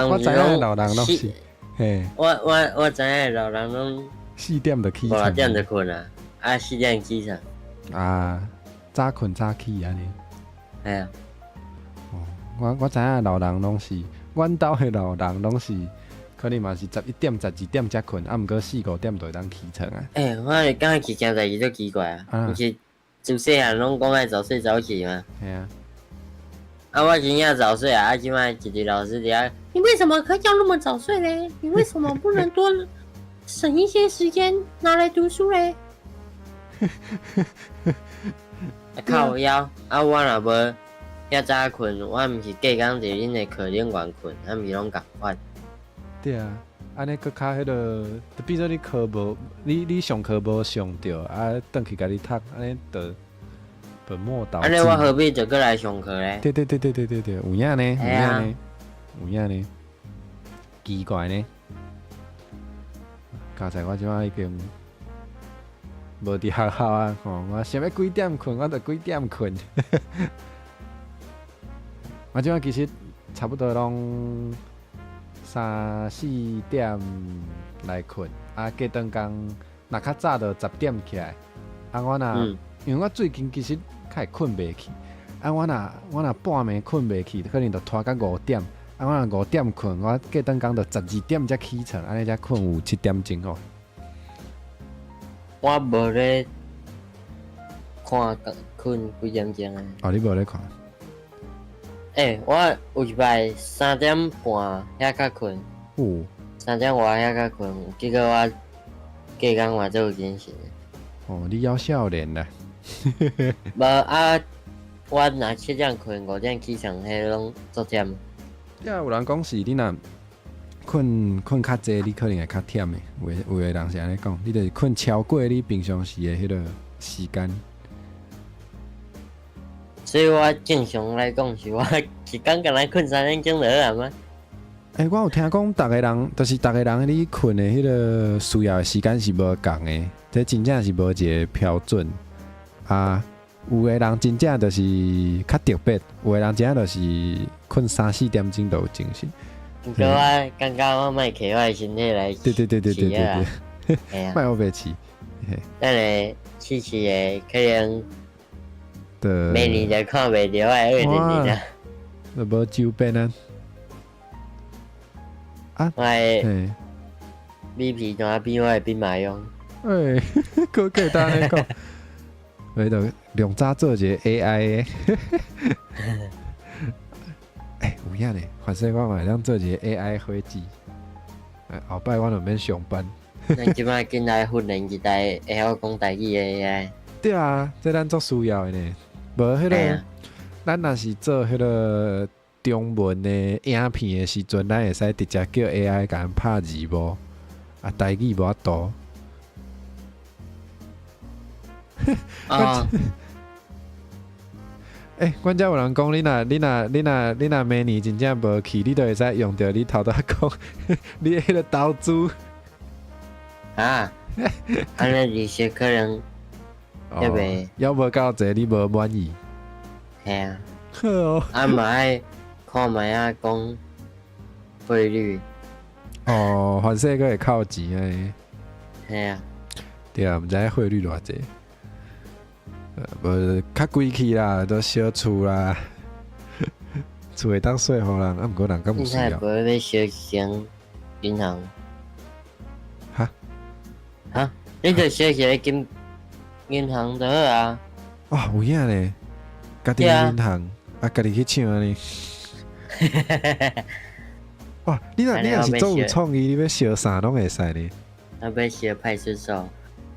我知影老人攏是，嘿。我知影老人攏4點就起床。5點就睏啊，啊4點起床。啊，早睏早起按呢。嘿啊。哦，我知影老人攏是，阮兜的老人攏是。可能嘛是11點、12點才睏，啊，毋過4、5點就會當起床啊。欸，我是感覺一件代誌足奇怪啊，毋是自細漢攏講愛早睡早起嗎？嘿啊。啊，我真正早睡啊！啊，這擺一個老師佇遐，你為什麼可以叫那麼早睡咧？你為什麼不能多省一些時間拿來讀書咧？啊靠腰！啊，我若無遐早睏，我毋是隔工佇恁的課頂懸睏，啊，毋是攏仝款。對啊，按呢閣較彼个，就變做你課無，你上課無上著，啊，轉去共你讀，按呢就本末倒置。按呢我何必就閣來上課咧？對對對對對對對，有影呢，有影呢，有影呢，奇怪呢。剛才我這擺已經無佇學校啊，吼！我想欲幾點睏，我就幾點睏。我這擺其實差不多攏三四點來睏，啊，隔頓工若較早就10點起來。啊，我若因為我最近其實較會睏袂去，啊，我若半暝睏袂去，可能就拖到五點。啊，我若五點睏，我隔頓工就12點才起床，按呢才睏有7點鐘哦。我無咧看睏幾點鐘啊？哦，你無咧看？欸，我有一擺3點半遐較睏，3點外遐較睏，結果我隔工嘛足有精神。哦，你猶少年啦。無啊，我若7點睏，5點起床，彼攏足忝。對啊，有人講是你若睏較濟，你可能會較忝的。有的人是按呢講，你就是睏超過你平常時的彼个時間。所以我正常來講是我一工干焦睏3點鐘就好啊嗎？欸，我有聽講，逐个人就是逐个人你睏的彼个需要的時間是無仝的，這真正是無一个標準。啊，有的人真正就是較特別，有的人真正就是睏三四點鐘就有精神。毋過我感覺我莫揢我的身體來對對對對對對對，莫烏白試。等下試試的可能明年就看袂著我的20年啊。就無周邊啊。啊，我的米皮單比我的兵馬俑。欸，閣簡單咧講，彼就量早做一个 AI 的。欸，有影呢，反正我嘛會當做一个 AI 伙計。欸，後擺我就免上班。咱這擺緊來訓練一台會曉講台語的 AI。對啊，這咱足需要的呢。無彼个，咱若是做彼个中文的影片的時陣，咱會使直接叫 AI 共咱拍字幕，啊，台語無法度。啊！欸，阮遮有人講，你若明年真正無去，你就會使用著你頭拄仔講，你彼个投資。啊？按呢利息可能猶未，猶無夠濟，你無滿意。嘿啊。好哦。啊嘛愛看覓仔講匯率。哦，反正閣會扣錢的。嘿啊。對啊，毋知影匯率偌濟。無較規氣啦，都燒厝啦，厝會當稅予人，啊，毋過人敢有需要。無欲燒一間銀行。哈？哈？你就燒一个金銀行就好啊。哦，有影咧，家己銀行，啊，家己去搶按呢。哇！你若是足有創意，你欲燒啥攏會使呢？我欲燒派出所。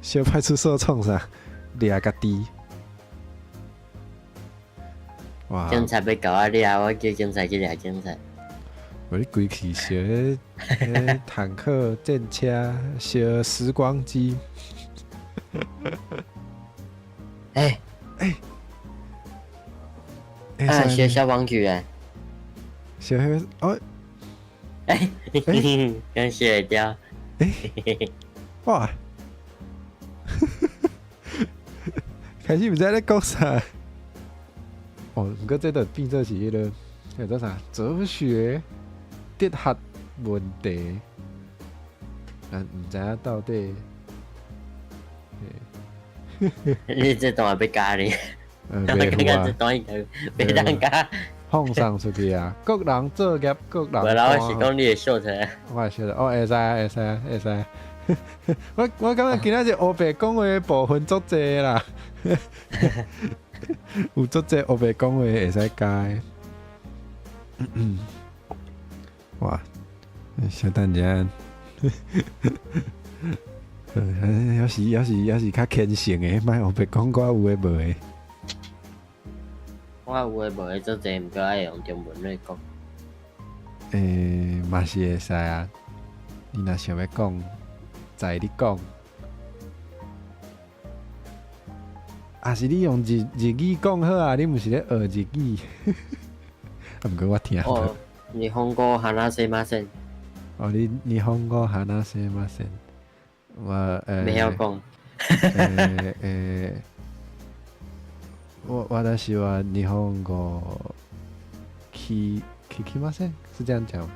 燒派出所創啥？掠家己。哇！警察欲共我掠，我叫警察去掠警察。無你規氣燒彼坦克、戰車、燒時光機。欸欸！啊！燒消防局欸。燒彼个哦。欸！敢燒會著？欸！哇！開始毋知咧講啥。哦，毋過這就變做是彼个，彼個做啥？哲學、哲學問題，咱毋知影到底。你這段欲加哩？我感覺這段應該袂當加。放送出去啊！各人做業，各人。無啦，我是講你的 short。我的 short，哦，會使，會使，會使。我感覺今仔日烏白講話的部分足濟啦。有足濟烏白講話會使加的。哇！小等下，猶是較虔誠的，莫烏白講寡有的無的。我有的無的足濟，毋過愛用中文來講。欸，嘛是會使啊。你若想欲講，在你講，抑是你用日語講好啊？你毋是咧學日語？啊，毋過我聽無。哦，日本語話せません。哦，你日本語話せません。我袂曉講。我私は日本語聞きません，是這樣講嗎？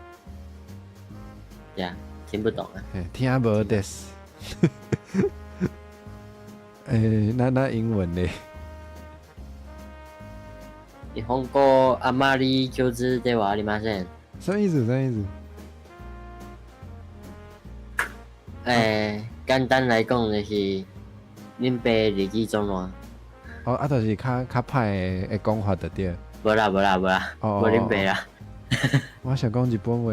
呀，聽不懂啊。聽無です。那英文呢？日本語あまり上手ではありません。什麼意思？什麼意思？簡單來講就是恁爸日語總爛。哦，啊，就是較歹的講法就對。無啦無啦無啦，無恁爸啦。我想講日本話，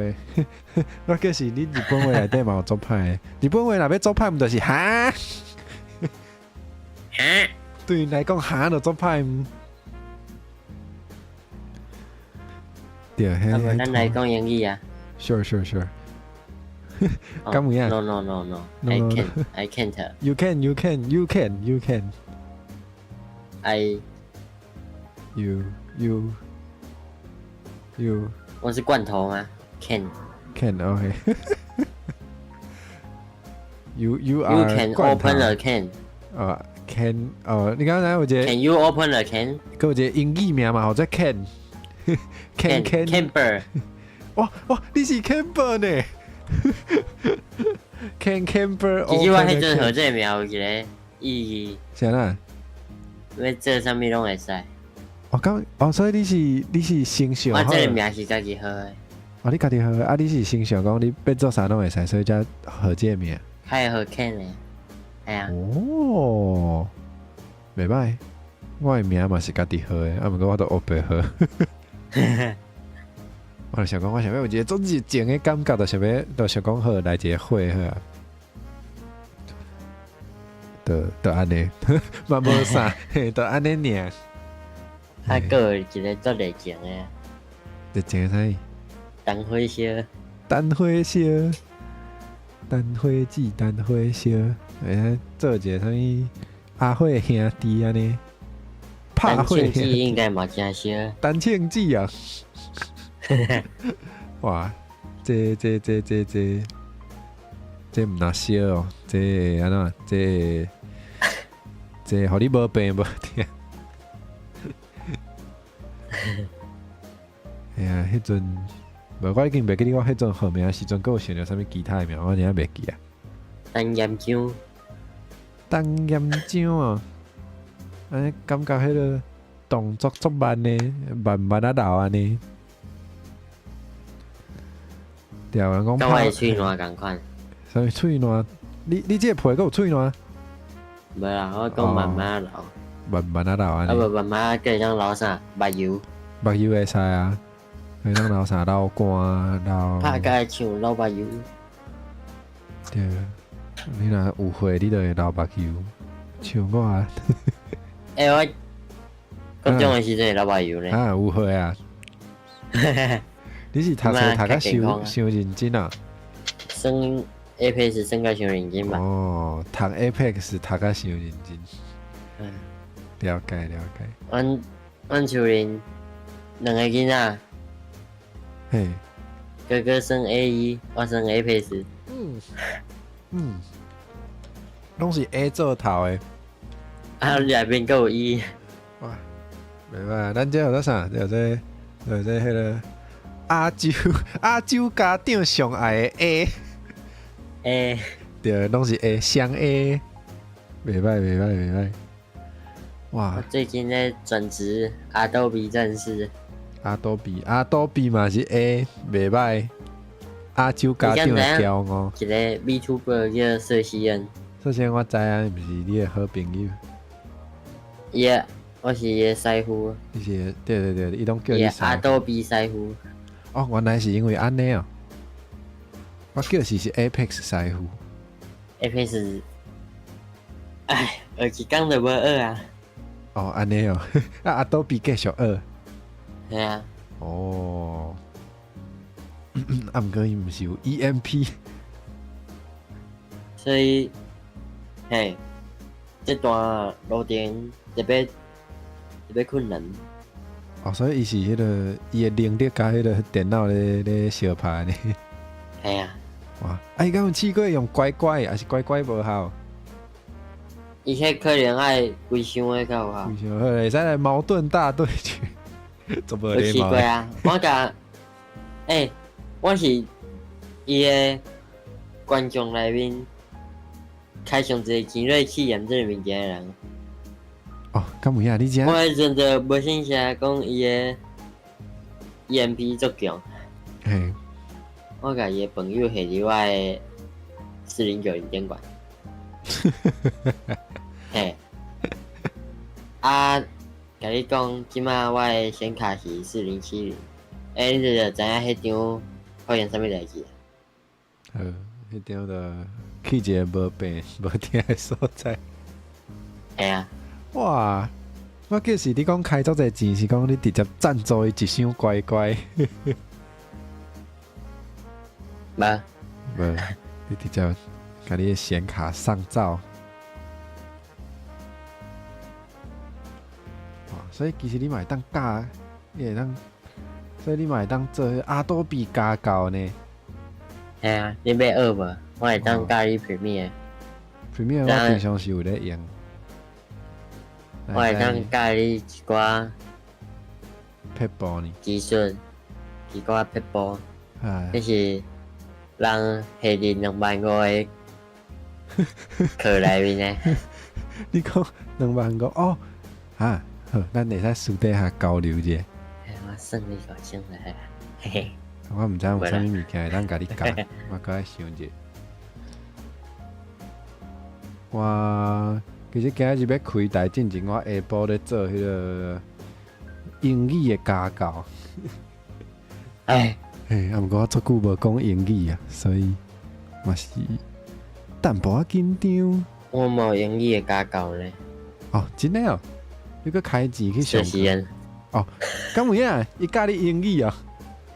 我計是你日本話內底嘛有足歹的。日本話若欲足歹，毋就是哈？哈？對𪜶來講，哈就足歹毋？對，啊，無咱來講英語啊。 Sure. 敢有影？No no no no. I can't. I can't. You can. You can. You can. You can. I. You. You. You. 我是罐頭嗎？Can. Can. OK. You you are. You can open a can. 哦，can 哦，你剛才有一個。 Can you open a can？閣有一個英語名嘛，號做 Ken。Ken Ken。 Camber。哇哇，你是 Camber 呢？Ken Camber。其實我彼陣號這個名有一個意義。啥啦？欲做啥物攏會使。哦，咁哦，所以你是先想我這個名是家己號的。哦，你家己號，啊，你是先想講你欲做啥攏會使，所以才號這個名。較會號 Ken 的，係啊。哦，袂歹，我的名嘛是家己號的，啊，毋過我都烏白號。我就想講，我想欲有一個足熱情的感覺，就想欲，就想講好來一個火好啊。就按呢，嘛無啥，嘿，就按呢爾。啊，閣有一個足熱情的。熱情的啥？單火燒。單火燒，單火子，單火燒，會使做一個啥物阿火兄弟按呢？拍火兄弟應該嘛誠燒。單槍子啊！哇，這毋若燒哦，這會按怎？這予你無病無疼。哎呀，彼陣無，我已經袂記得我彼陣號名時陣，閣有想著啥物其他的名，我真正袂記啊。陳嚴章。陳嚴章哦，按呢感覺彼个動作足慢的，慢慢仔流按呢。對啊，人講佮我的喙瀾仝款。啥物喙瀾？你這個皮閣有喙瀾？無啦，我講慢慢流。慢慢仔流按呢。啊無慢慢仔閣會當流啥？目油。目油會使啊，會當流啥？流汗，流。拍甲會像流目油。對，你若有血，你就會流目油。像我啊。欸，我高中的時陣會流目油呢。啊，有血啊！你是讀冊讀甲傷傷認真啊？耍 Apex 耍甲傷認真吧？哦，讀 Apex 讀甲傷認真。了解了解。阮厝裡兩個囡仔，哥哥耍 AE，我耍 Apex。嗯，攏是 A 做頭的。啊，內面閣有 E。哇，袂歹，咱這叫做啥？叫做叫做彼个亞洲家長上愛的 A。 A。對，攏是 A 雙 A。袂歹袂歹袂歹。哇！我最近在轉職阿多比戰士。阿多比嘛是 A，袂歹。亞洲家長的驕傲。一個 VTuber 叫瑟西恩。首先我知影，毋是你的好朋友。伊的，我是伊的師傅。你是對對對，伊攏叫你阿多比師傅。哦，原來是因為按呢哦。我叫是 Apex 師傅。 Apex，唉，學一工就無學啊。哦，按呢哦，啊阿多比繼續學。係啊。哦。啊，毋過伊毋是有 EMP。所以，嘿，這段路程特別特別困難。哦，所以伊是彼個伊的能力佮彼個電腦咧相拍呢？嘿啊。哇！啊，伊敢有試過用乖乖，抑是乖乖無效？伊彼可能愛規箱的較有效。規箱好，會使來矛盾大對決，做無禮貌。有試過啊，我共，欸，我是伊的觀眾內面開上濟錢落試驗這個物件的人。哦，敢有影？你這我彼陣就無信邪講伊的 EMP 足強。我共伊的朋友下佇我的4090頂懸。嘿。啊，共你講，這馬我的顯卡是4070，欸，你就知影彼張發生啥物代誌。好，彼張就去一个無病無疼的所在。嘿啊。哇！我記是你講開足濟錢，是講你直接贊助伊一箱乖乖。無。無，你直接共你的顯卡上灶。哇！所以其實你嘛會當教，你會當，所以你嘛會當做阿多比家教呢。嘿啊，你欲學無？我會當教你 Premiere。 Premiere 我平常時有咧用。我會當教你一寡撇步呢？技術，一寡撇步，這是人下佇2萬5的課內面的。你講2萬5哦？啊，好，咱會使私底下交流者。我算你個先來，嘿嘿。我毋知有啥物物件會當共你教，我閣愛想者。我其實今仔日欲開台進前，我下晡咧做彼個英語的家教。哎，嘿，啊，毋過我足久無講英語啊，所以嘛是淡薄仔緊張。我無英語的家教呢。哦，真的哦，你閣開錢去上課？哦，敢有影？伊教你英語啊？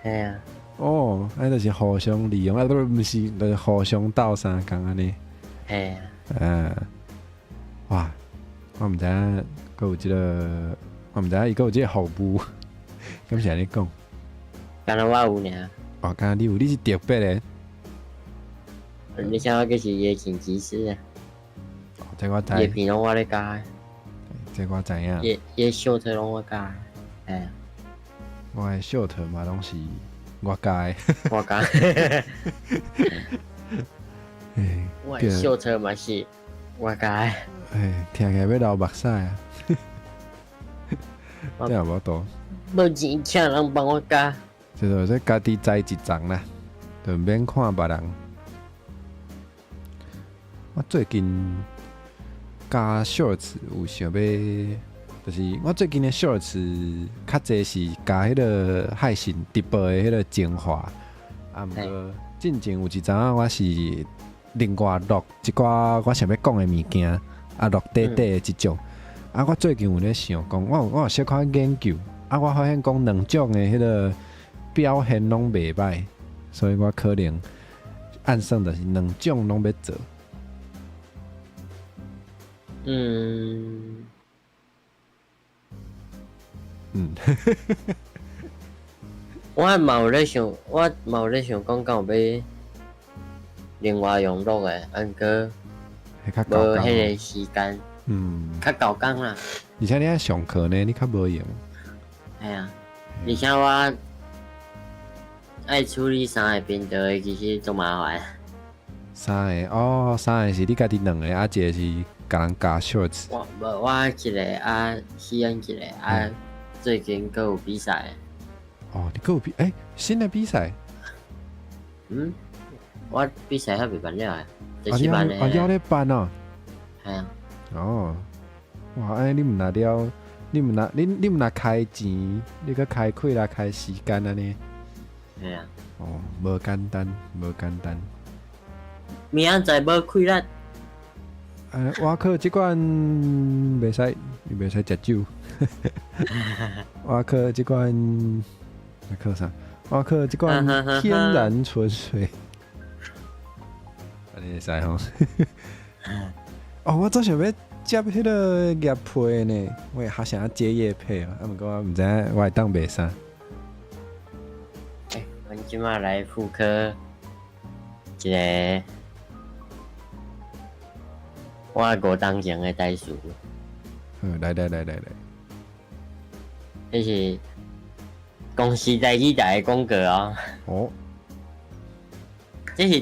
嘿啊。哦，按就是互相利用，啊，不毋是，就是互相鬥相共按呢。嘿啊。嗯，哇，我毋知影閣有這個，我毋知影伊閣有這個服務，敢是按呢講？敢若我有爾。哦，敢若你有，你是特別的。而且我閣是伊的剪輯師啊。哦，這我知。伊的片攏我咧加的。這我知影。伊的 short 攏我加的，嘿啊。我的 short 嘛攏是我加的。我加。我的 short 嘛是我加的。哎，聽起來欲流目屎啊！這也無多。無錢請人幫我加。就是說家己栽一層啦，就毋免看別人。我最近加 shorts 有想欲，就是我最近的 shorts 較濟是加彼個海信直播的彼個精華。啊，毋過進前有一陣仔我是另外錄一寡我想欲講的物件，啊錄短短的這種。啊，我最近有咧想講，我有小可研究，啊，我發現講兩種的彼個表現攏袂䆀，所以我可能按算就是兩種攏欲做。我嘛有咧想，我嘛有咧想講，敢有欲另外用錄的，啊毋過無彼個時間。較猴工啦。而且你愛上課呢，你較無閒。嘿啊，而且我愛處理三個頻道的，其實足麻煩。三個哦，三個是你家己兩個，啊，一個是共人教 shorts。我無，我一個啊，試演一個啊，最近閣有比賽。哦，你閣有比？欸，新的比賽？嗯，我比賽還未辦了，第四辦的。啊，猶咧辦哦。係啊。哦，哇！按呢你毋若了，你毋若你毋若開錢，你閣開氣力、開時間按呢？係啊。哦，無簡單，無簡單。明仔載無氣力。我靠，這款袂使，袂使食酒。我靠，這款，我靠啥？我靠，這款天然純水。按呢。按呢會使吼。哦，我足想欲接彼个業配呢，我會好想欲接業配哦，啊，毋過我毋知影我會當賣啥。欸，阮這馬來復刻一个我五冬前的台詞。好，來來來來來。這是公視台語台的廣告哦。哦。這是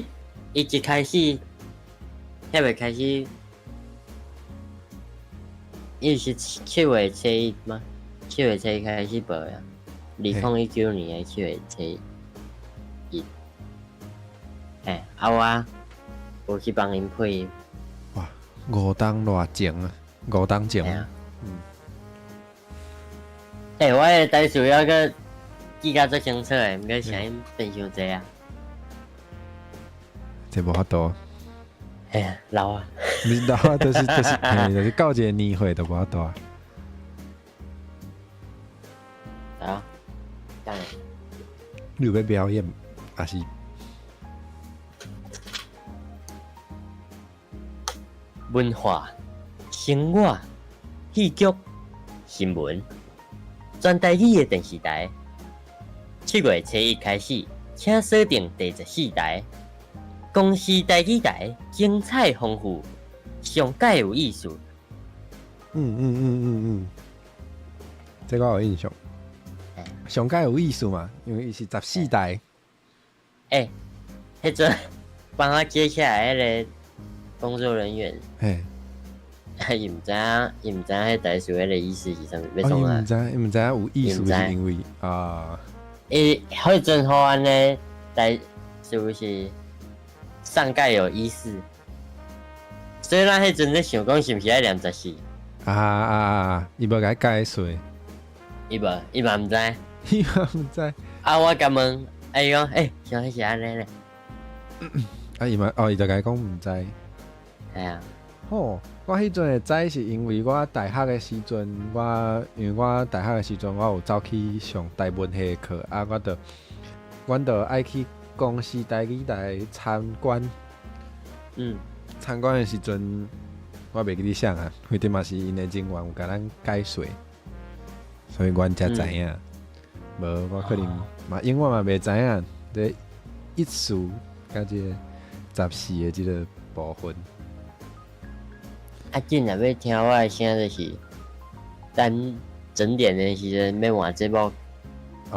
伊一開始，遐未開始，伊是7月初一嗎？七月初一開始播的，2019年的七月初一。嘿，啊我有去幫𪜶配音。哇，五冬偌前啊，五冬前。嗯。欸，我的台詞猶閣記甲足清楚的，毋過聲音變傷濟啊。這無法度。嘿啊，老啊。毋是老啊，就是嘿，就是到一个年歲就無法度啊。啊，等下。你有欲表演，抑是？文化、生活、戲劇、新聞，全台語的電視台。7月初一開始，請鎖定第14台。公視台語台，精彩豐富，上蓋有意思。這個我有印象。上蓋有意思嘛？因為伊是14台。欸，彼陣幫我接起來彼个工作人員，伊毋知影，伊毋知影彼台詞彼个意思是啥物，欲創啥？伊毋知，伊毋知影有意思是因為啊。伊彼陣予阮的台詞是上蓋有意思，所以咱彼陣咧想講是毋是愛念14？啊啊啊！伊無共解釋。伊無，伊嘛毋知。伊嘛毋知。啊！我共問，啊伊講，欸，啥物是按呢咧？啊伊嘛，哦，伊就共講毋知。係啊。吼，我彼陣會知是因為我大學的時陣，我因為我大學的時陣，我有走去上台文系的課，啊，我就，阮就愛去公視台語台參觀。參觀的時陣，我袂記得啥啊，反正嘛是𪜶的人員有共咱解說，所以阮才知影。無，我可能嘛永遠嘛袂知影這意思佮這個十四的這個部分。啊，緊若欲聽我的聲，就是等整點的時陣欲換節目。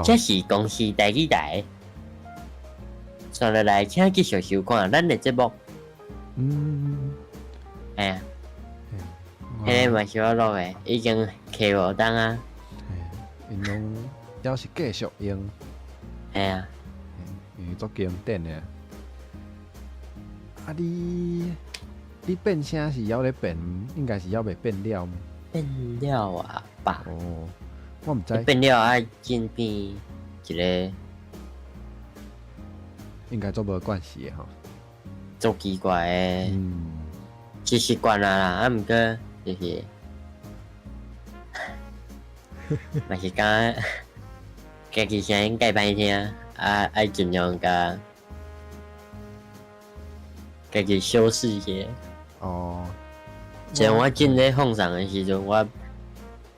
這是公視台語台，紲落來，請繼續收看咱的節目。嘿啊。彼个嘛是我錄的，已經揢五冬啊。𪜶攏猶是繼續用。嘿啊。因為足經典的。啊你，你變聲是猶咧變，應該是猶未變了。變了啊吧？哦，我毋知。變了愛進變一个，應該足無關係的吼。足奇怪的，是習慣啊啦，啊毋過就是，嘛是感覺家己聲音蓋歹聽，啊愛盡量共家己修飾一下。哦。像我進咧放送的時陣，我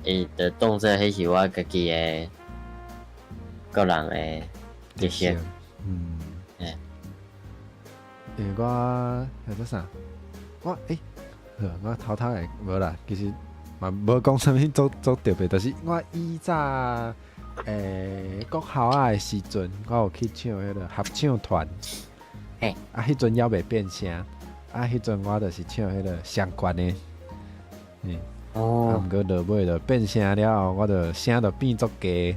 會就當做彼是我家己的個人的特色。因為我叫做啥？我欸，好，我偷偷的無啦，其實嘛無講啥物足足特別，就是我以早國校仔的時陣，我有去唱彼个合唱團。啊，彼陣猶未變聲，啊，彼陣我就是唱彼个相關的。啊，毋過落尾就變聲了後，我就聲就變足低，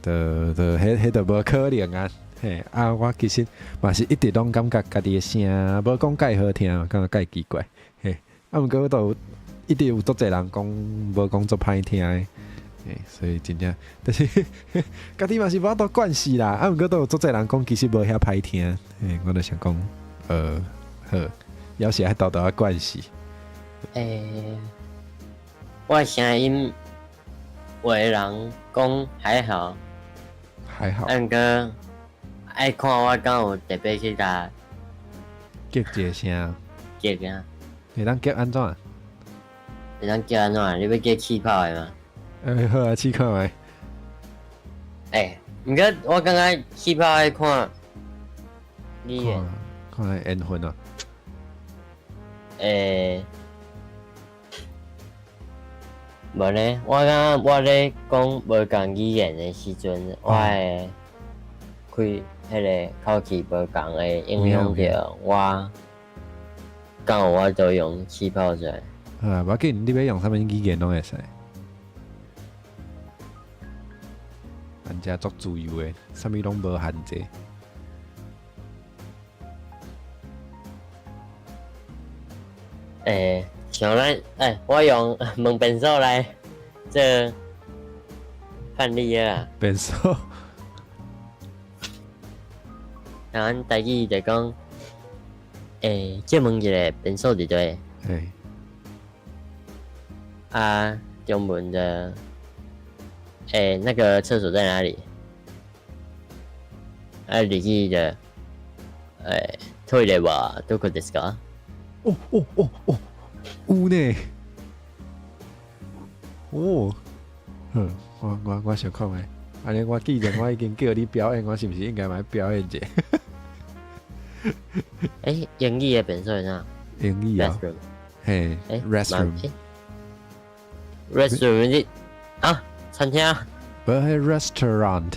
就就彼彼就無可能啊。嘿，啊，我其實嘛是一直攏感覺家己的聲無講蓋好聽，感覺蓋奇怪。嘿，啊，毋過都一直有足濟人講無講足歹聽的，嘿，所以真正，但是家己嘛是無法度慣勢啦。啊，毋過都有足濟人講其實無遐歹聽，嘿，我就想講，好，猶是愛沓沓仔慣勢。欸，我聲音有的人講還好，還好。啊，毋過愛看我敢有特別去共叫一个聲，叫啊！會當叫按怎？會當叫按怎？你欲叫氣泡的嗎？欸，好啊，試看覓。欸，毋過我感覺氣泡愛看語言，看緣分啊。欸，無呢，我感覺我咧講無仝語言的時陣，我會開彼個口氣無仝會影響著我，敢有法度用氣泡出來。好啊，無要緊，你欲用啥物語言攏會使。咱遮足自由的，啥物攏無限制。欸，像咱欸，我用問便所來做範例啊。便所。咱台語就講，欸，借問一下便所佇佗？欸。啊，中文的，欸，那個廁所在哪裡？啊，日語的，欸，トイレはどこですか？哦哦哦哦，有呢。哦，好，我想看覓，按呢我既然我已經叫你表演，我是毋是應該嘛表演者？欸，英語的便所是啥？英語啊，嘿，欸，restroom。 restroom 你啊，餐廳？無彼 restaurant。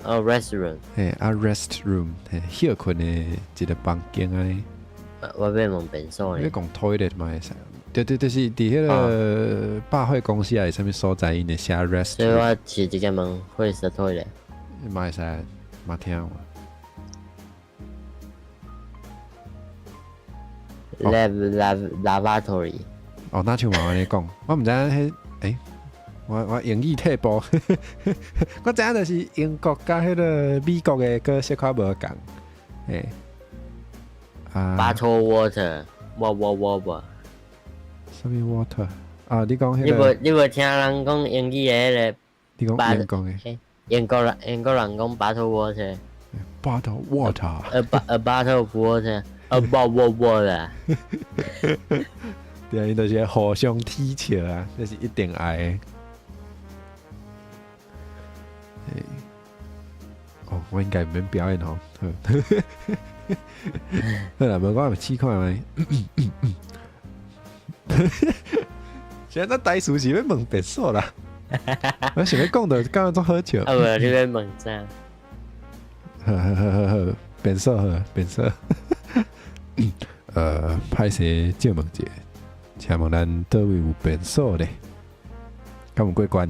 哦，restaurant。嘿，啊，rest room，嘿，歇睏的一個房間按呢。我欲問便所呢。你講 toilet 嘛會使？對對，就是佇彼個百貨公司抑是啥物所在，𪜶會寫 rest。所以我是直接問 where's the toilet。嘛會使，嘛聽有。 Lab lab lavatory。哦，若像嘛按呢講，我毋知影彼，欸，我英語退步，我知影就是英國佮彼個美國的閣小可無仝，欸。啊。 Bottle water，我我我我。啥物 water？啊，你講彼個。你無聽人講英語的彼個？你講英國的。英國人講 bottle water。 Bottle water。 A bottle of water，a bottle water。對啊，𪜶就是互相踢笑啊，這是一定愛的。欸，哦，我應該毋免表演吼。好啦，無我試看覓。現在台詞是欲問便所啦，我想欲講著感覺足好笑。啊無，你欲問啥？好好好好好，便所好，便所。歹勢借問者，請問咱佗位有便所咧？敢有過關？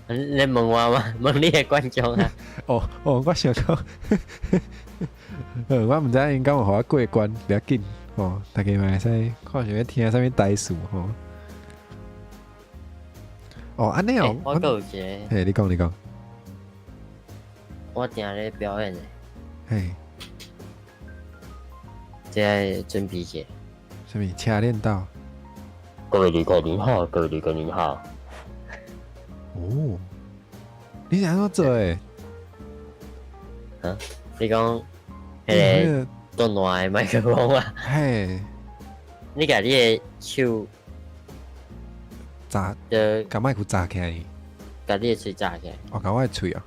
你問我嗎？問你的觀眾啊？哦哦，我想講，我毋知𪜶敢有予我過關，袂要緊吼，大家嘛會使看想欲聽啥物台詞吼。哦，按呢哦，我閣有一個，嘿，你講你講，我定咧表演的，嘿，這愛準備者。啥物車鏈道？各位旅客您好，各位旅客您好。哦，你是按怎做的？啊？你講彼個斷爛的麥克風啊？嘿，你共你的手砸，就共麥克砸起來，共你的喙砸起來。哦，共我的喙啊。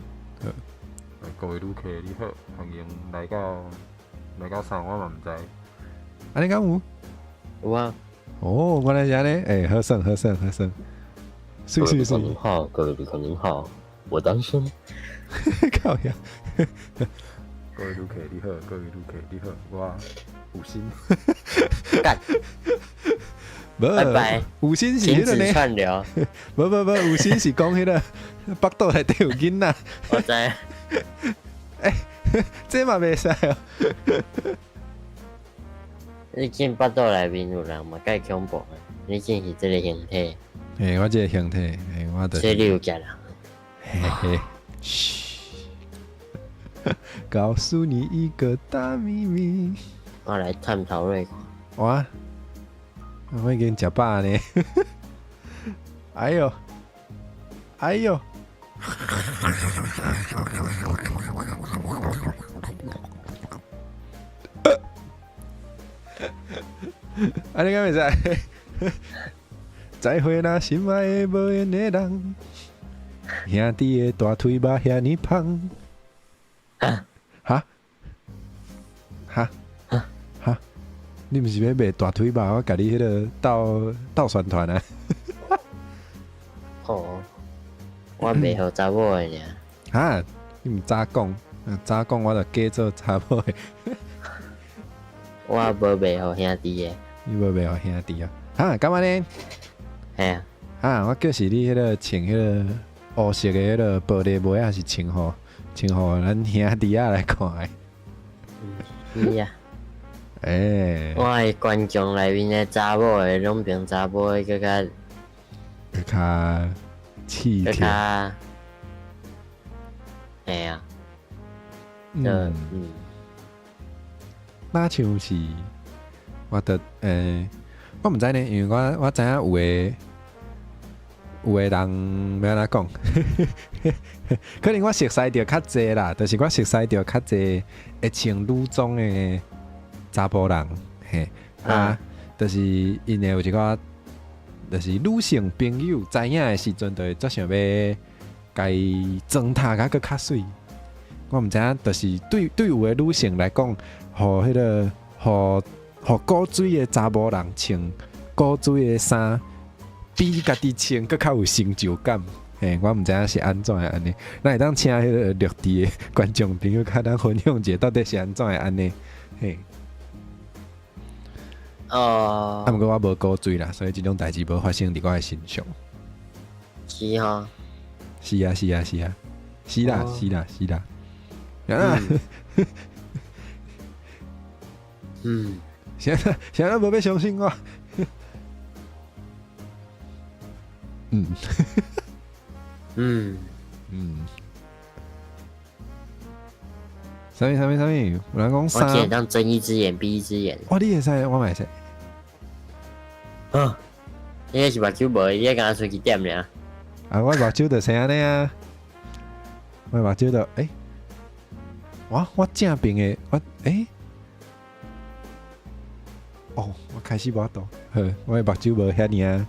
各位旅客你好，歡迎來到啥？我嘛毋知。按呢敢有？有啊。哦，原來是按呢，欸，好耍好耍好耍。各位旅客您好，各位旅客您好，我單身。靠呀！各位旅客你好，各位旅客你好，我有心。幹。拜拜。有心是彼個呢？串流。無無無，有心是講彼個腹肚內底有囡仔。我知。欸，這嘛袂使哦。你見腹肚內面有人嘛，蓋恐怖的。你見是這個形體。嘿，我這個形體，嘿，我就是。所以你有食人。嘿嘿，噓。告訴你一個大秘密。我來探討咧。哇！我已經食飽呢。哎喲，哎喲。按呢敢袂使？再會那心愛的無緣的人，兄弟的大腿肉遐爾芳。哈？哈？哈？你毋是欲賣大腿肉，我共你彼个鬥鬥宣傳啊？哦，我袂予查某的爾。哈？你毋早講，早講我就假做查某的。我無賣予兄弟的。你無賣予兄弟啊？哈？敢按呢？嘿啊。啊！我叫是你彼个穿彼个烏色的彼个玻璃帽仔，是穿予咱兄弟仔來看的。是啊。欸。我的觀眾內面的查某的，攏變查某的，閣較閣較刺閣激。較，嘿啊。若像是，我著我毋知呢，因為我知影有的人欲按怎講，可能我熟似著較濟啦，就是我熟似著較濟會穿女裝的查埔人，嘿，啊，就是𪜶會有一寡，就是女性朋友知影的時陣，就會足想欲共伊裝塔甲閣較媠。我毋知影，就是對有的女性來講，予彼个，予古錐的查某人穿古錐的衫，比家己穿閣較有成就感。嘿，我毋知影是按怎會按呢？咱會當請彼个綠地的觀眾朋友，共咱分享一下，到底是按怎會按呢？嘿。哦。啊，毋過我無古錐啦，所以這種代誌無發生佇我的身上。是吼。是啊，是啊，是啊，是啦，是啦，是啦。啊！啥啥無欲相信我？啥物啥物啥物？有人講我只會當睜一隻眼閉一隻眼。哇！你會使，我嘛會使。啊！你那是目睭無，你敢若喙一點爾。啊！我目睭就生按呢啊！我目睭就欸，我正邊的我欸。哦，我開始無法度，好，我的目睭無遐爾啊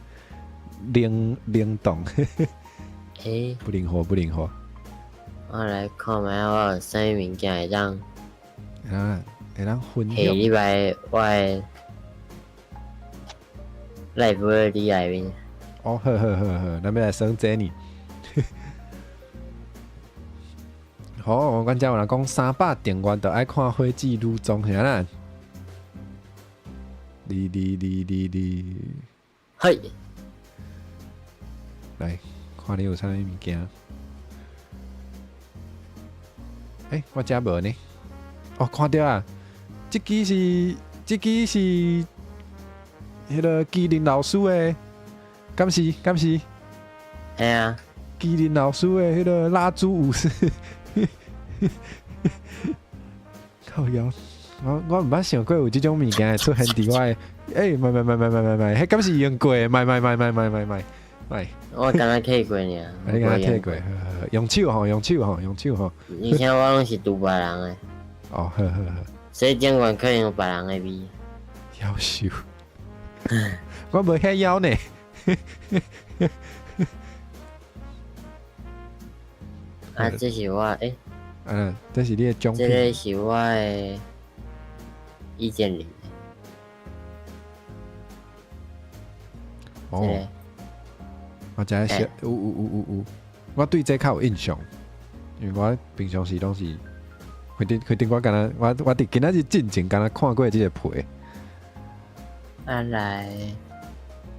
靈動。欸，不靈活，不靈活。我來看覓我有啥物物件會當。會當分享。下禮拜我的 live 佇內面。哦，好好好好，咱欲來耍這呢。好，阮遮有人講300訂閱就愛看火箭女裝，是按怎？你你你你你，嘿，來看你有啥物物件？欸，我遮無呢。哦，看著啊，這支是彼个麒麟老師的，敢是敢是？嘿啊，麒麟老師的彼个蠟燭武士，靠腰。我毋捌想過有這種物件會出現佇我的，欸，莫莫莫莫莫莫莫，彼敢是用過的？莫莫莫莫莫莫莫莫。我敢若摕過爾。你敢若摕過？用手吼，用手吼，用手吼。而且我攏是拄別人的。哦，好好好。所以頂懸可能有別人的味。夭壽。我無遐枵呢。啊，這是我欸。嗯，這是你的獎品。這个是我的1.0。哦，我知影是有有有有有，我對這較有印象，因為我平常時攏是，反正我敢若我佇今仔日進前敢若看過這个皮。啊來，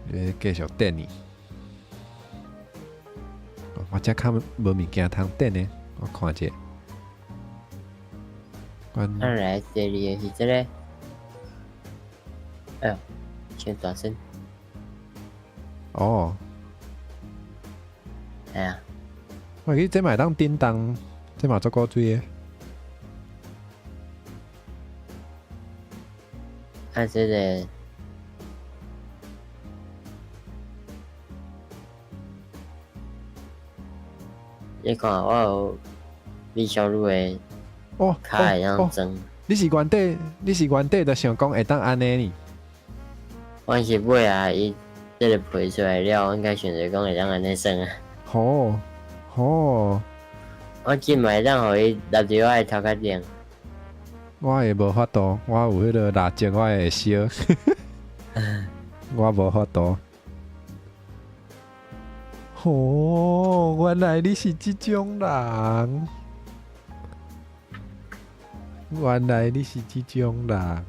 你繼續等呢。我這較無物件通等呢，我看者。啊來，第二个是這个，哎喲，傷大聲。哦，系啊。我記這嘛會當叮當，這嘛足古錐的。啊，這个。你看，我有美少女的哦，跤會當裝。你是原底，你是原底就想講會當按呢呢？阮是尾啊，伊這个皮出來了，應該想著講會當按呢耍啊。好，好。我這嘛會當予伊立佇我的頭殼頂。我會無法度，我有彼个蠟燭，我會燒。我無法度。哦，原來你是這種人。原來你是這種人。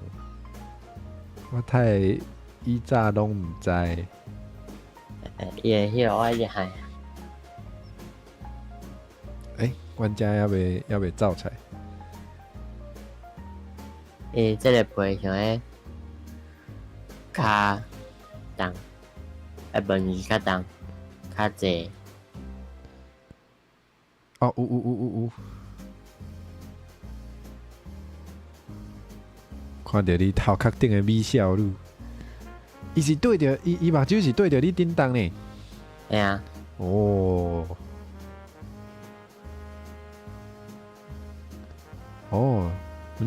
我太以早攏毋知。伊會彼個我一直害。欸，阮遮猶未走出來。欸，這个皮像彼較重，啊，無是較重，較濟。哦，有有有有有。看著你頭殼頂的美少女，伊是對著伊伊目睭是對著你叮當呢。會啊。哦。哦，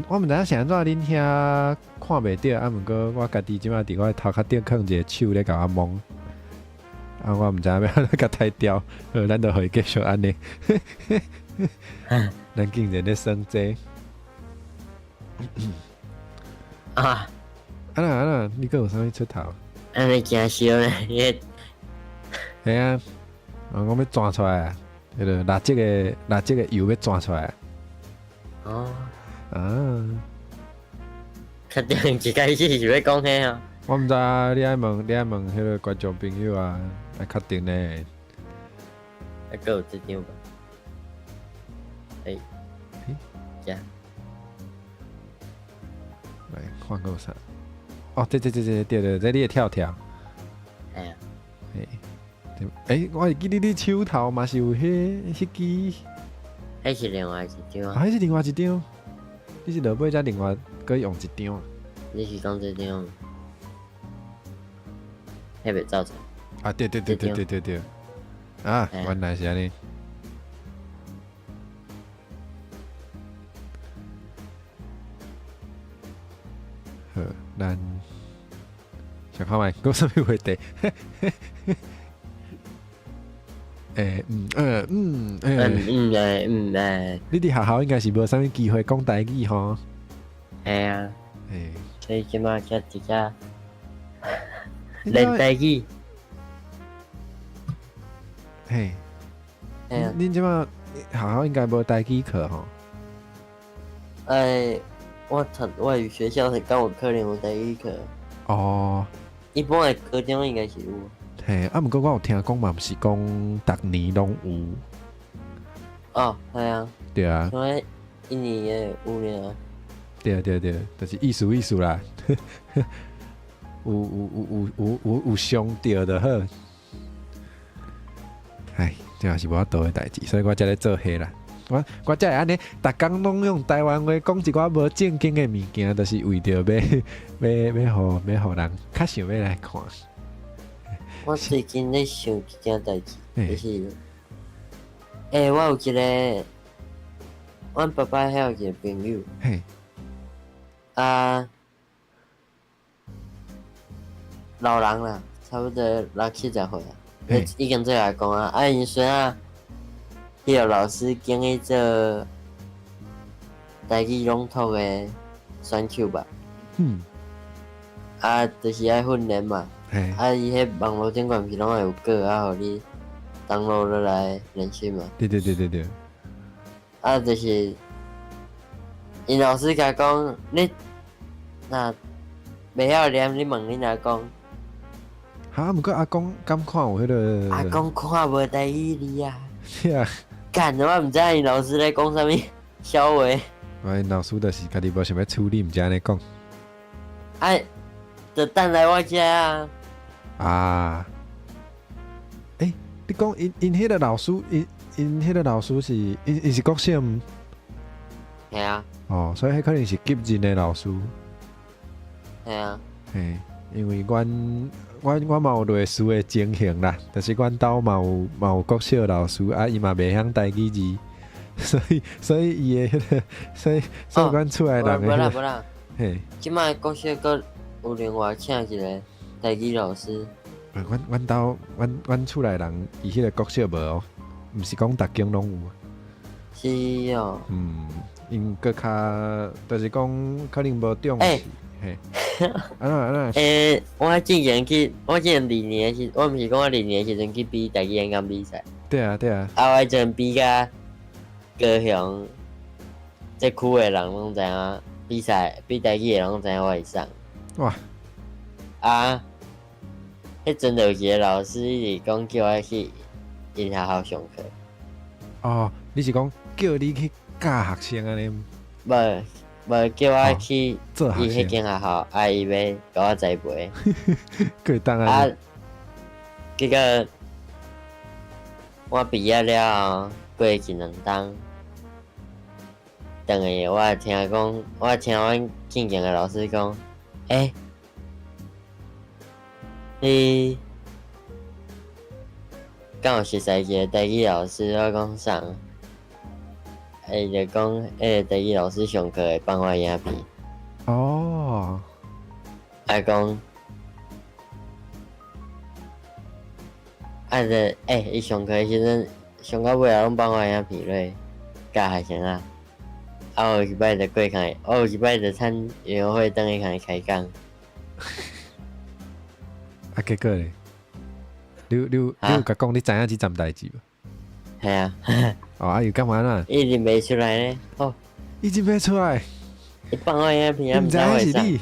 我毋知影是按怎恁遐看袂著，啊，毋過我家己這擺佇我頭殼頂囥一個手咧共我摸，啊，我毋知影欲按怎共刣掉，好，咱就予伊繼續按呢。咱竟然咧耍這個。啊！啊啦啊啦，你閣有啥物出頭？按呢誠燒呢，伊。嘿啊，啊，我欲鑽出來啊，彼个蠟燭的蠟燭的油欲鑽出來。哦。啊。確定一開始是欲講彼啊？我毋知啊，你愛問你愛問彼个觀眾朋友啊，愛確定呢。啊，閣有這張無？欸。遮。來看閣有啥？哦，這這這這對對，這你的跳跳。嘿啊。嘿。欸，我會記得你手頭嘛是有彼彼支。彼是另外一張。啊，彼是另外一張。你是落尾才另外閣用一張。你是講這張？彼袂走出來。啊，對對對對對對對。啊，原來是按呢。好，咱想看覓，閣有啥物話題？欸，嗯，嗯，欸，嗯欸，嗯欸。你佇學校應該是無啥物機會講台語吼？嘿啊。欸。所以這擺才佇遮練台語。嘿。嘿啊。恁這擺學校應該無台語課吼？欸，我讀外語學校是敢有可能有台語課？哦。一般的高中應該是有。嘿，啊，毋過我有聽講嘛，毋是講逐年攏有。哦，係啊。對啊。像彼一年的有爾。對啊對對，就是意思意思啦。有有有有有有上著就好。唉，這也是無法度的代誌，所以我才咧做戲啦。我我才會按呢，逐工攏用台灣話講一寡無正經的物件，就是為著欲欲欲予欲予人較想欲來看。我最近咧想一件代誌，就是，欸，我有一个，阮爸爸遐有一个朋友，啊，老人啦，差不多六七十歲啊，已經做阿公啊，啊，𪜶孫仔，彼个老師揀去做台語朗讀的選手吧，啊，就是愛訓練嘛。啊！伊彼網路頂懸毋是攏會有稿啊，予你 download 落來練習嘛。對對對對對。啊，就是𪜶老師共講，你若袂曉念，你問恁阿公。哈，毋過阿公敢看有彼个？阿公看無台語字啊。是啊。幹，我毋知𪜶老師咧講啥物痟話。我𪜶老師就是家己無想欲處理，毋知按呢講。啊，就等來我遮啊。啊！欸，你講𪜶𪜶彼个老師，𪜶𪜶彼个老師是𪜶𪜶是國小毋？嘿啊。哦，所以彼可能是級任的老師。嘿啊。嘿，因為阮阮我嘛有類似的情形啦，就是阮兜嘛有嘛有國小老師，啊，伊嘛袂曉台語字，所以所以伊的彼个，所以所以阮厝內人的彼个，無啦無啦，嘿。這擺國小閣有另外請一个。台語老師。阮兜阮厝內人伊彼個國小無哦，毋是講逐間攏有。是哦。嗯，𪜶閣較，就是講可能無重視。嘿，按怎按怎？欸，我之前去，我之前二年的時，我毋是講我二年的時陣去比台語演講比賽。對啊對啊。啊，我彼陣比甲高雄這區的人攏知影，比賽比台語的攏知影我會送。哇！啊，彼陣就有一個老師伊是講叫我去𪜶學校上課。哦，你是講叫你去教學生按呢？無。無叫我去伊彼間學校，啊，伊欲共我栽培。啊，結果我畢業了後，過一兩冬，轉去我聽講，我聽阮進前的老師講，欸，你敢有熟似一個台語老師？我講啥？伊就講，彼個台語老師上課會放我影片。哦。啊講，啊就欸，伊上課的時陣，上到尾仔攏放我影片落教學生啊。啊，我有一擺就過去，我有一擺就趁園遊會轉去共伊開講。啊，結果咧？你有共講你知影這層代誌無？係啊。哦，啊又幹嘛啦？伊認袂出來咧，哦。伊認袂出來。伊放我影片，毋知影是你。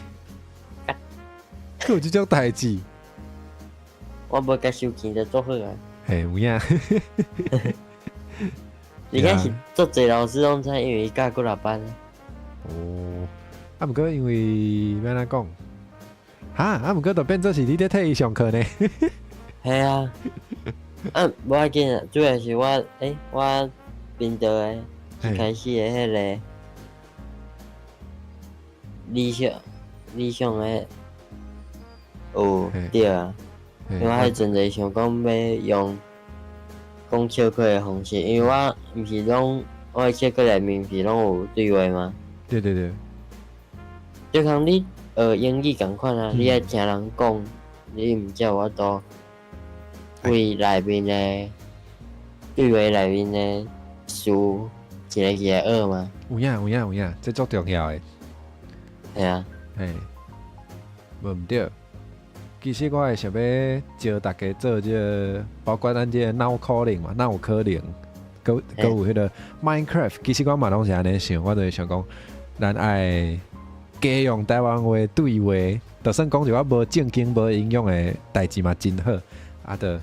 閣有這種代誌？我無共收錢就足好啊。嘿，有影。而且是足濟老師攏知，因為伊教幾若班。哦，啊，毋過因為欲按怎講？哈，啊，毋過就變做是你咧替伊上課呢？係啊。啊，無要緊啊，主要是我，欸，我頻道的一開始的彼個理想，理想的有對啊，因為我彼陣就想講欲用講笑話的方式，因為我毋是攏我的笑話內面毋是攏有對話嗎？對對對。就像你學英語仝款啊，你愛聽人講，你毋才有法度。對內面的對話內面的詞一个一個學嗎？有影有影有影，這足重要的。係啊。嘿，無毋對。其實我會想欲招大家做這個，包括咱這個腦可能嘛，腦有可能，閣閣有彼個 Minecraft。其實我嘛攏是按呢想，我就是想講，咱愛加用台灣話對話，就算講一寡無正經、無營養的代誌嘛，真好。啊，就予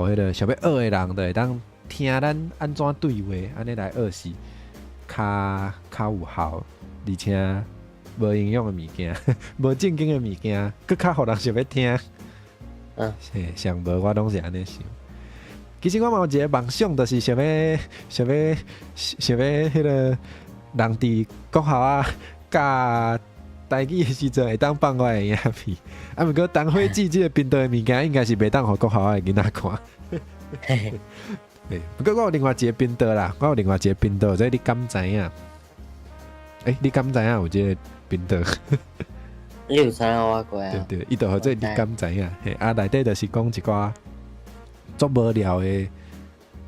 彼個想欲學的人，就會當聽咱按怎對話，按呢來學是較較有效，而且無營養的物件，無正經的物件，閣較予人想欲聽。嘿，上無我攏是按呢想。其實我嘛有一個夢想，就是想欲想欲想欲彼個人佇國校啊教台語的時陣會當放我的影片。啊，毋過當火姊這個頻道的物件，應該是袂當予國校的囡仔看。不過我有另外一個頻道啦，我有另外一個頻道，這你敢知影？欸，你敢知影有這個頻道？你有傳予我過啊？對對，伊就號做你敢知影？嘿，啊，內底就是講一寡足無聊的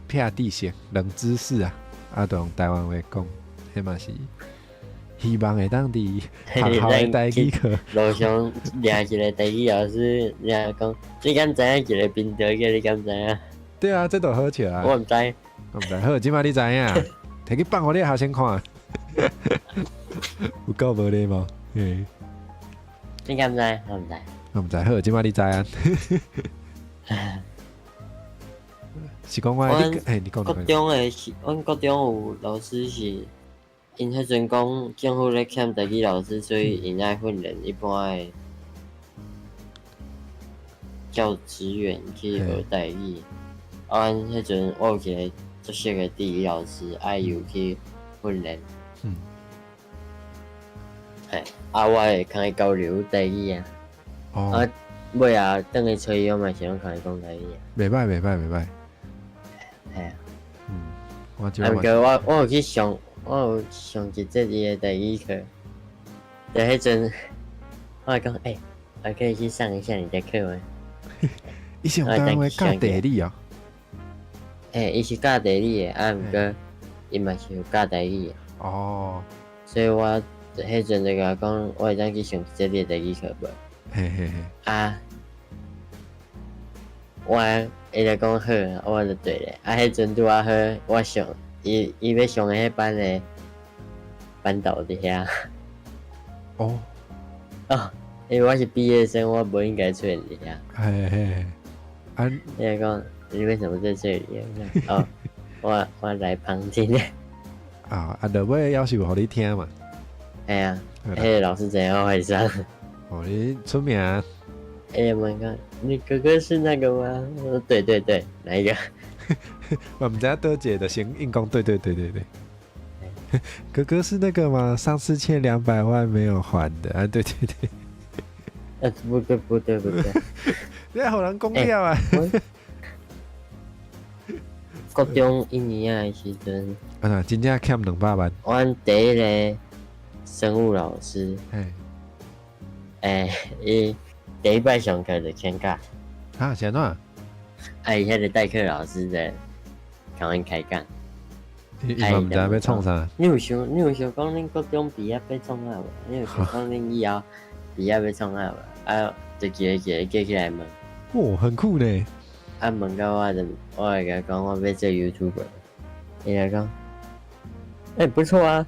癖知識、冷知識啊，啊，就用台灣話講，彼嘛是希望會當佇學校的台語課。路上掠一個台語老師，掠講，你敢知影一個頻道叫你敢知影？對啊，這就好笑啊！我毋知，我毋知。好，這擺你知影，提去放予你的學生看，有夠無禮貌。嘿，你敢知？我毋知。我毋知。好，這擺你知啊。是講我，欸，你講。國中的是，阮國中有老師是，𪜶彼陣講政府咧欠台語老師，所以𪜶愛訓練一般的教職員去學台語。啊，阮彼陣我有一個足熟的地理老師，啊，伊有去訓練。嘿，啊，我會共伊交流台語啊。哦。啊，尾仔轉去揣伊，我嘛是攏共伊講台語啊。袂歹，袂歹，袂歹。嘿啊。我啊，毋過我有去上，我有上一節伊的台語課。就彼陣，我會講，欸，我可以去上一下你的課嗎？伊是用台灣話教地理哦。欸，伊是教地理的，啊，毋過伊嘛是有教台語的。所以我彼陣就共伊講，我會當去上一節你的台語課無？嘿嘿嘿。啊，我伊就講好，我就對咧。啊，彼陣拄仔好，我上伊伊欲上的彼班的班導佇遐。哦，因為我是畢業生，我無應該出現佇遐。嘿嘿。啊，伊就講你為什麼在這裡？哦，我來旁聽的。啊啊，落尾要是有予你聽嘛？嘿啊，彼個老師知影我會上。哦，你出名。欸，問講你哥哥是那個嗎？我說對對對，哪一個？我毋知影佗一個就先硬講對對對對對。哥哥是那個嗎？上次欠200萬沒有還的啊！對對對。不對不對不對，你予人講了啊！國中一年仔的時陣，啊，真正欠200萬。阮第一个生物老師，欸，伊第一擺上課就請假。啊，是按怎？啊，伊彼个代課老師就共阮開講。伊嘛毋知欲創啥？你有想講恁國中畢業欲創啥無？你有想講恁以後畢業欲創啥無？啊，就一个一個叫起來問。哦，很酷呢。啊，問到我就我會共伊講我欲做 YouTuber，伊就講，欸，不錯啊，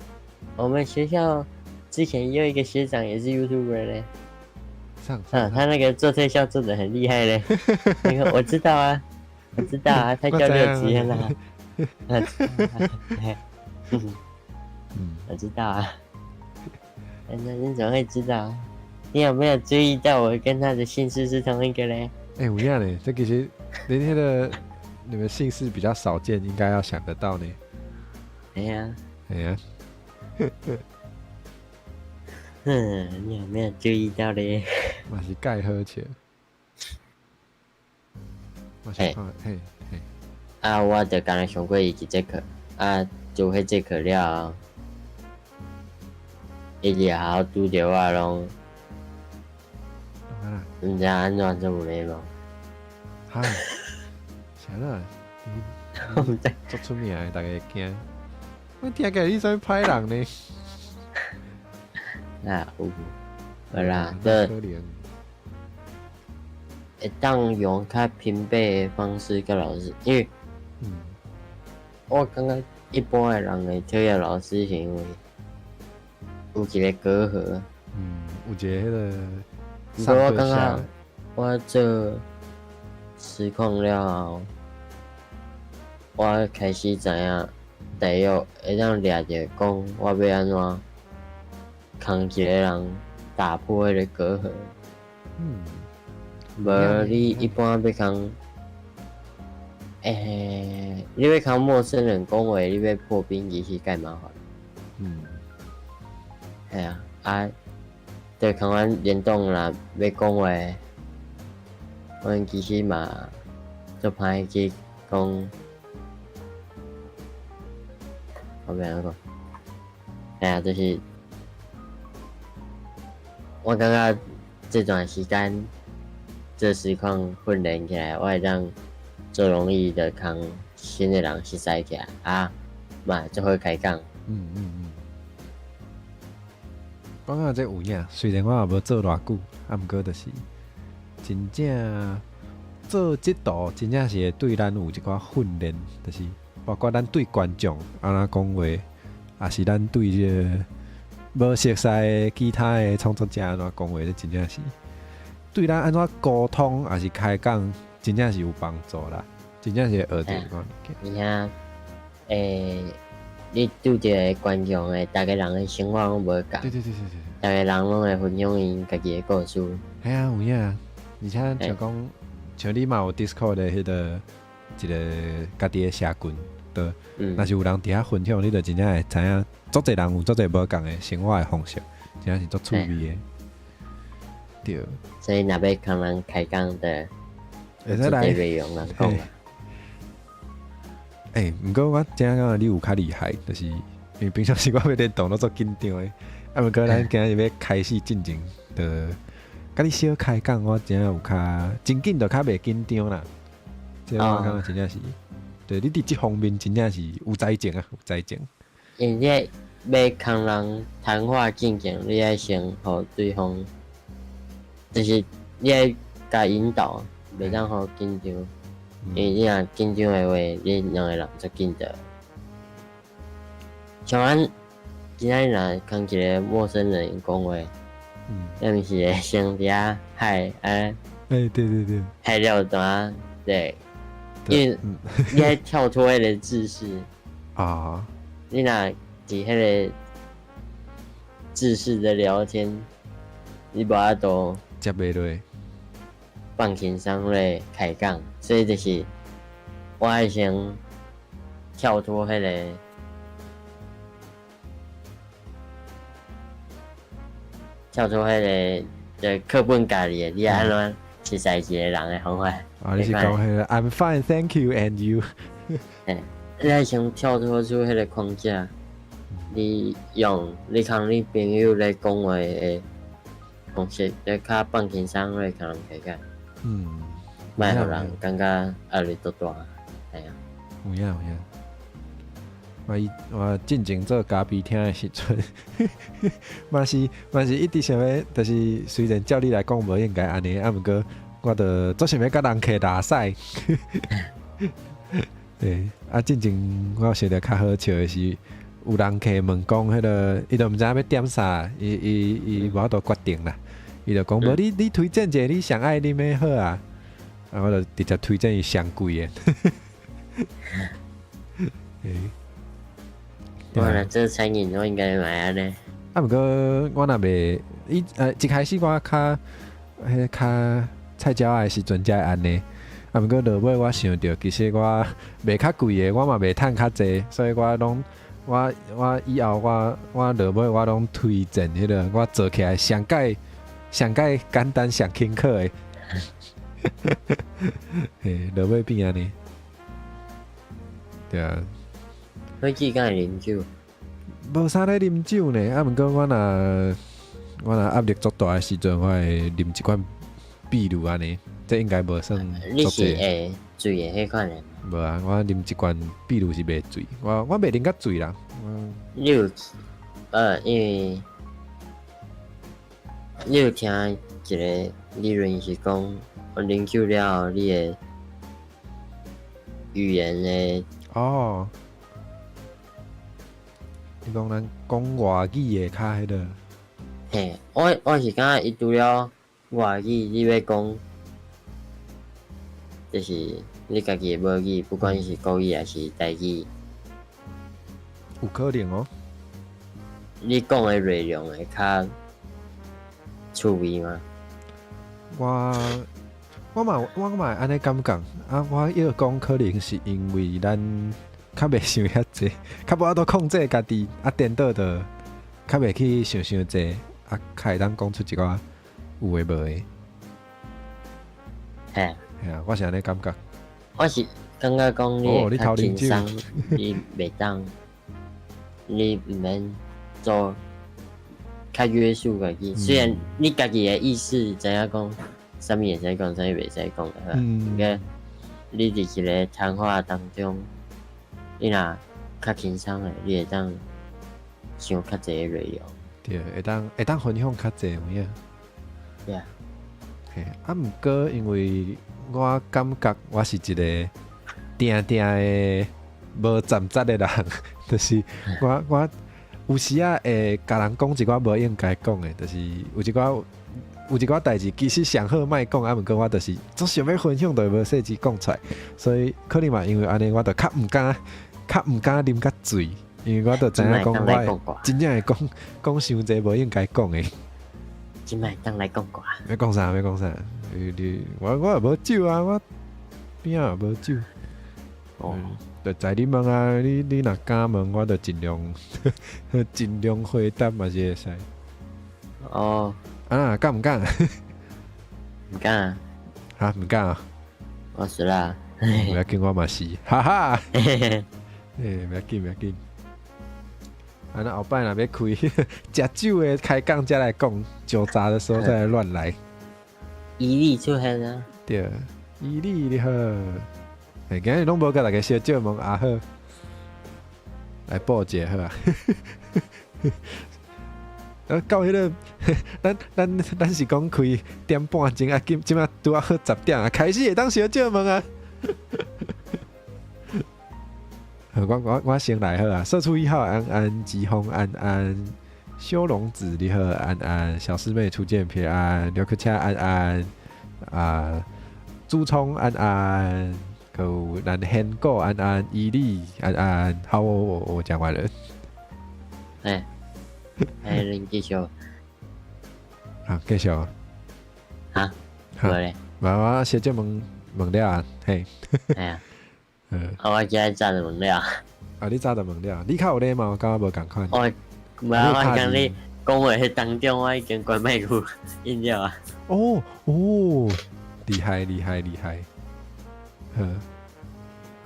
我們學校之前也有一個學長也是 YouTuber 咧。上啊，他那個做特效做得很厲害咧。那個我知道啊，我知道啊，他叫六吉啊。我知道啊。那你怎麼會知道？你有沒有注意到我跟他的姓氏是同一個嘞？欸，有影呢，這其實你那個你們姓氏比較少見，應該要想得到呢。哎呀，哎呀，哼，你有沒有注意到嘞？嘛是蓋好笑。我想看，嘿嘿。啊，我就敢若上過伊一節課，啊，做彼節課了後，伊佇學校拄著我攏，毋知按怎做無禮貌。哈？啥啦？我毋知。足出名的，逐家會驚。我聽起來你啥物歹人呢？啊，有，無啦，這會當用較平輩的方式佮老師，因為，我感覺一般的人會討厭老師，是因為有一個隔閡。嗯，有一個彼個。毋過我感覺我做實況了後，我開始知影，大約會當掠著講我欲按怎共一個人打破彼個隔閡。無你一般欲共，欸，你欲共陌生人講話，你欲破冰其實蓋麻煩。系啊，啊，就共阮聯動啦，欲講話，阮其實嘛足歹去講，我欲按怎講？系啊，就是我感覺這段時間做實況訓練起來，我會當足容易的共新的人熟似起來，啊，嘛足好開講。嗯嗯嗯。我感覺這有影，雖然我也無做偌久，啊，毋過就是真正做這道，真正是會對咱有一寡訓練，就是包括咱對觀眾按怎講話，抑是咱對這個無熟似的其他的創作者按怎講話，這真正是對咱按怎溝通，抑是開講，真正是有幫助啦。真正是會學著一寡物件。而且，欸，你拄著的觀眾的，逐个人的生活攏無仝。逐个人攏會分享𪜶家己的故事。嘿啊，有影啊！而且像講，像你嘛有 Discord 的彼個一個家己的社群，對，若是有人佇遐分享，你就真正會知影，足濟人有足濟無仝的生活的方式，真正是足趣味的。對。所以若欲共人開講的，會使來用人講。欸，毋過我真正感覺你有較厲害，就是因為平常時我欲聯動攏足緊張的，啊，毋過咱今日欲開始進前，就佮你小開講，我真正有較真緊就較袂緊張啦。這我感覺真正是，對你佇這方面真正是有才情啊，有才情。因為你欲共人談話進前，你愛先予對方，就是你愛共引導，袂當予緊張。因為你若緊張的話，你兩个人足緊就。像咱今仔日若共一个陌生人講話，咱毋是會先佇遐嗨啊，欸，對對對，嗨了轉對，因為你愛跳脫彼个制式你若佇彼个制式的聊天，你無法度接袂落，放輕鬆咧開講，所以就是我愛先跳脫彼个。跳脫彼个就課本教你的，你愛按怎熟似一个人的方法。啊，你是講彼个 I'm fine, thank you, and you。嘿，你愛先跳脫出彼个框架，你用你共你朋友咧講話的方式，咧較放輕鬆咧共人開講。莫予人感覺壓力足大，嘿啊。有影有影。我伊我進前做咖啡廳的時陣，嘛是嘛是一直想欲，就是雖然照理來講無應該按呢，啊毋過我就足想欲佮人客拉屎。對，啊進前我想著較好笑的是，有人客問講彼个，伊就毋知影欲點啥，伊伊伊無法度決定啦。伊就講無你你推薦一个你上愛啉的好啊，啊我就直接推薦伊上貴的。欸我若做餐飲，我應該嘛會按呢。啊，毋過我若袂，伊一開始我較彼較菜鳥仔的時陣才會按呢。啊，毋過落尾我想著，其實我賣較貴的，我嘛袂趁較濟，所以我攏我我以後我我落尾我攏推薦彼个我做起來上蓋上蓋簡單上輕巧的。嘿，落尾變按呢。對啊。火姊敢會啉酒？無啥咧啉酒呢，啊，毋過我若我若壓力足大的時陣，我會啉一罐啤酒按呢，這應該無算你是會醉的彼款的？無啊，我啉一罐啤酒是袂醉，我我袂啉甲醉啦。你有因為你有聽一个理論是講，我啉酒了後，你的語言的哦。你講咱講外語的較彼个？嘿，我我是感覺伊除了外語，你欲講，就是你家己的母語，不管是國語抑是台語，有可能哦。你講的內容會較趣味嗎？我我嘛我嘛會按呢感覺啊！我欲講可能是因為咱較袂想遐濟，較無法度控制家己，啊，顛倒就較袂去想傷濟，啊，較會當講出一寡有的無的。嘿，嘿啊，我是按呢感覺。我是感覺講你較輕鬆，你袂當，你毋免做較約束家己。雖然你家己的意識知影講，啥物會使講，啥物袂使講，毋過你佇一个談話當中，你若較輕鬆的，你會當想較濟的內容。對，會當會當分享較濟有影。對啊。嘿，啊，毋過因為我感覺我是一个定定的無站質的人，就是我我有時仔會共人講一寡無應該講的，就是有一寡有一寡代誌其實上好莫講，啊，毋過我就是足想欲分享，就無細緻講出來，所以可能嘛因為按呢，我就較毋敢較毋敢啉較醉，因為我就知影講我真正會講講傷濟無應該講的。這擺當來講歌。欲講啥？欲講啥？你你我我也無酒啊，我邊仔也無酒。哦，就在你問啊，你你若敢問，我就盡量盡量回答嘛是會使。哦。啊，敢毋敢？毋敢啊。哈，毋敢啊。我輸啦。袂要緊，我嘛是，哈哈。欸，袂要緊，袂要緊。啊，那後擺若欲開食酒的開講，才來講，酒醡的時候再來亂來。伊利出現啊！對，伊利你好，欸，今日攏無共大家相借問阿好，來報一下好啊。啊，到彼個，咱是講開點半鐘啊，今這馬拄仔好10點啊，開始會當相借問啊。我先來好啊，社畜一號安安，吉鴻安安，修龍子你好安安，小師妹初見平安，劉克恰安安，啊，朱聰安安，閣有咱憲哥安安，伊利安安，好，我講完了。欸，欸，恁繼續。好，繼續。哈？無咧。無，我小姐問問了啊，嘿。哎呀。啊，我今日早就問了。啊，你早就問了，你較有禮貌，我感覺無仝款。我，無，我講你講話彼當中，我已經關麥克音了啊。哦哦，厲害厲害厲害。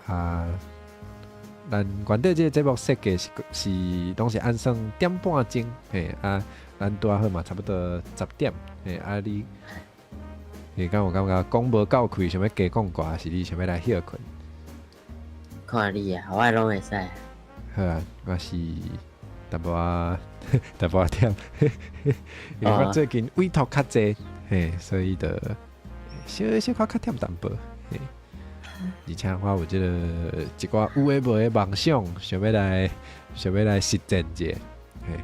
好，啊，咱原底這個節目設計是攏是按算點半鐘，嘿啊，咱拄仔好嘛，差不多10點，嘿啊你，你敢有感覺講無夠氣，想欲加講寡，是你想欲來歇睏？看你啊，我攏會使。好啊，我是淡薄仔淡薄仔忝，因為我最近委託較濟，嘿，所以就小小可較忝淡薄，嘿。而且我有這個一寡有的無的夢想，想欲來實踐者，嘿。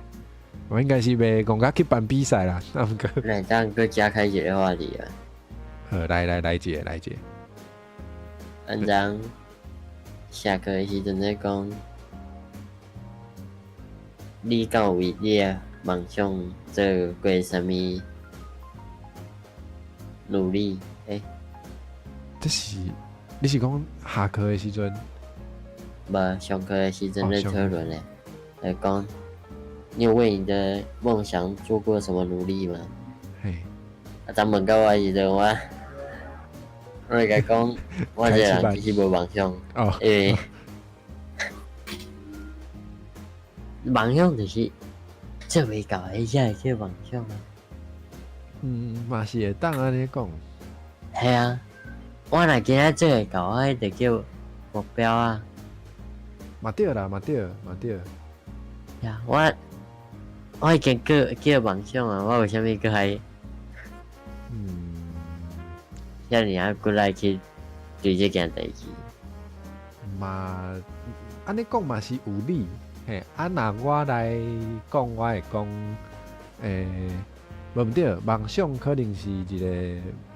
我應該是袂戇甲去辦比賽啦，啊毋過。來，當閣加開一個話題啊。好，來來來一個，來一個。按怎下課的時陣咧講，你敢有為你的夢想做過啥物努力？欸，這是你是講下課的時陣？無，上課的時陣咧討論咧，來講，你有為你的夢想做過什麼努力嗎？嘿，啊，當問到我的時陣，我會共講，我這個人其實無夢想，因為夢想就是做袂到的，才會叫夢想啊。嗯，嘛是會當按呢講。係啊，我若今仔做會到，我彼就叫目標啊。嘛對啦，嘛對，嘛對。呀，我已經叫叫夢想啊，我為啥物閣還？遐爾仔骨力去對這件代誌？嘛，按呢講嘛是有理。嘿，啊，若我來講，我會講，欸，無毋對，夢想可能是一個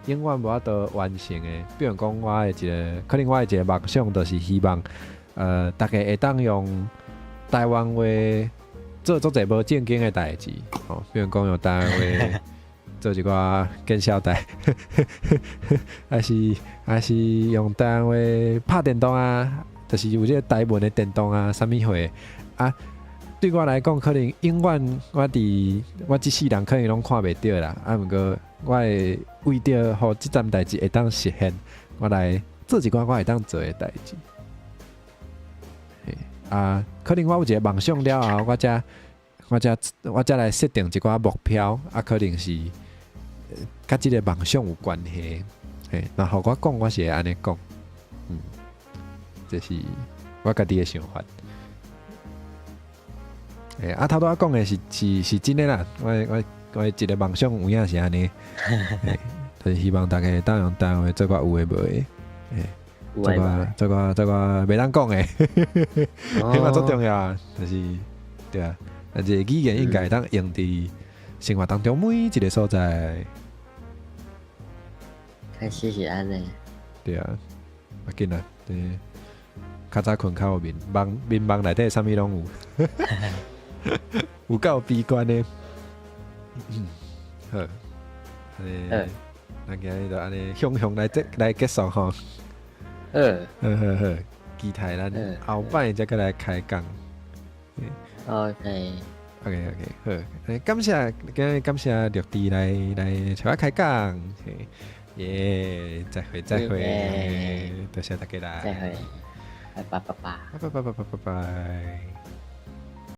永遠無法度完成的。比如講，我的一個，可能我的一個夢想，就是希望，大家會當用台灣話做足濟無正經的代誌，吼，比如講用台灣話做一寡見笑代，還是用台灣話拍電動啊，就是有這個台文的電動啊，啥物貨啊？對我來講，可能永遠我佇我這世人可能攏看袂著啦。啊，毋過我會為著予這件代誌會當實現，我來做一寡我會當做的代誌。啊，可能我有一個夢想了後，我才來設定一寡目標，啊，可能是佮這個夢想有關係。嘿，然後我講，我是會按呢講，這是我家己的想法。欸，啊，頭拄仔講的是真的啦，我一個夢想有影是按呢，就是希望大家會當用台灣話做寡有的無的，欸，做寡袂當講的，彼嘛足重要啊，就是對啊，啊，這個語言應該會當用佇生活當中每一個所在。確實是按呢。對啊，無緊啦，對，較早睏較有眠，夢眠夢內底啥物攏有。有夠悲觀的，好，按呢，咱今日就按呢雄雄來來結束吼。好好好，期待咱後擺再閣來開講。 OK。 OK OK，好，感謝今日感謝綠地來來找我開講，耶，再會再會，多謝大家啦。再會，拜拜拜拜。拜拜拜拜拜拜。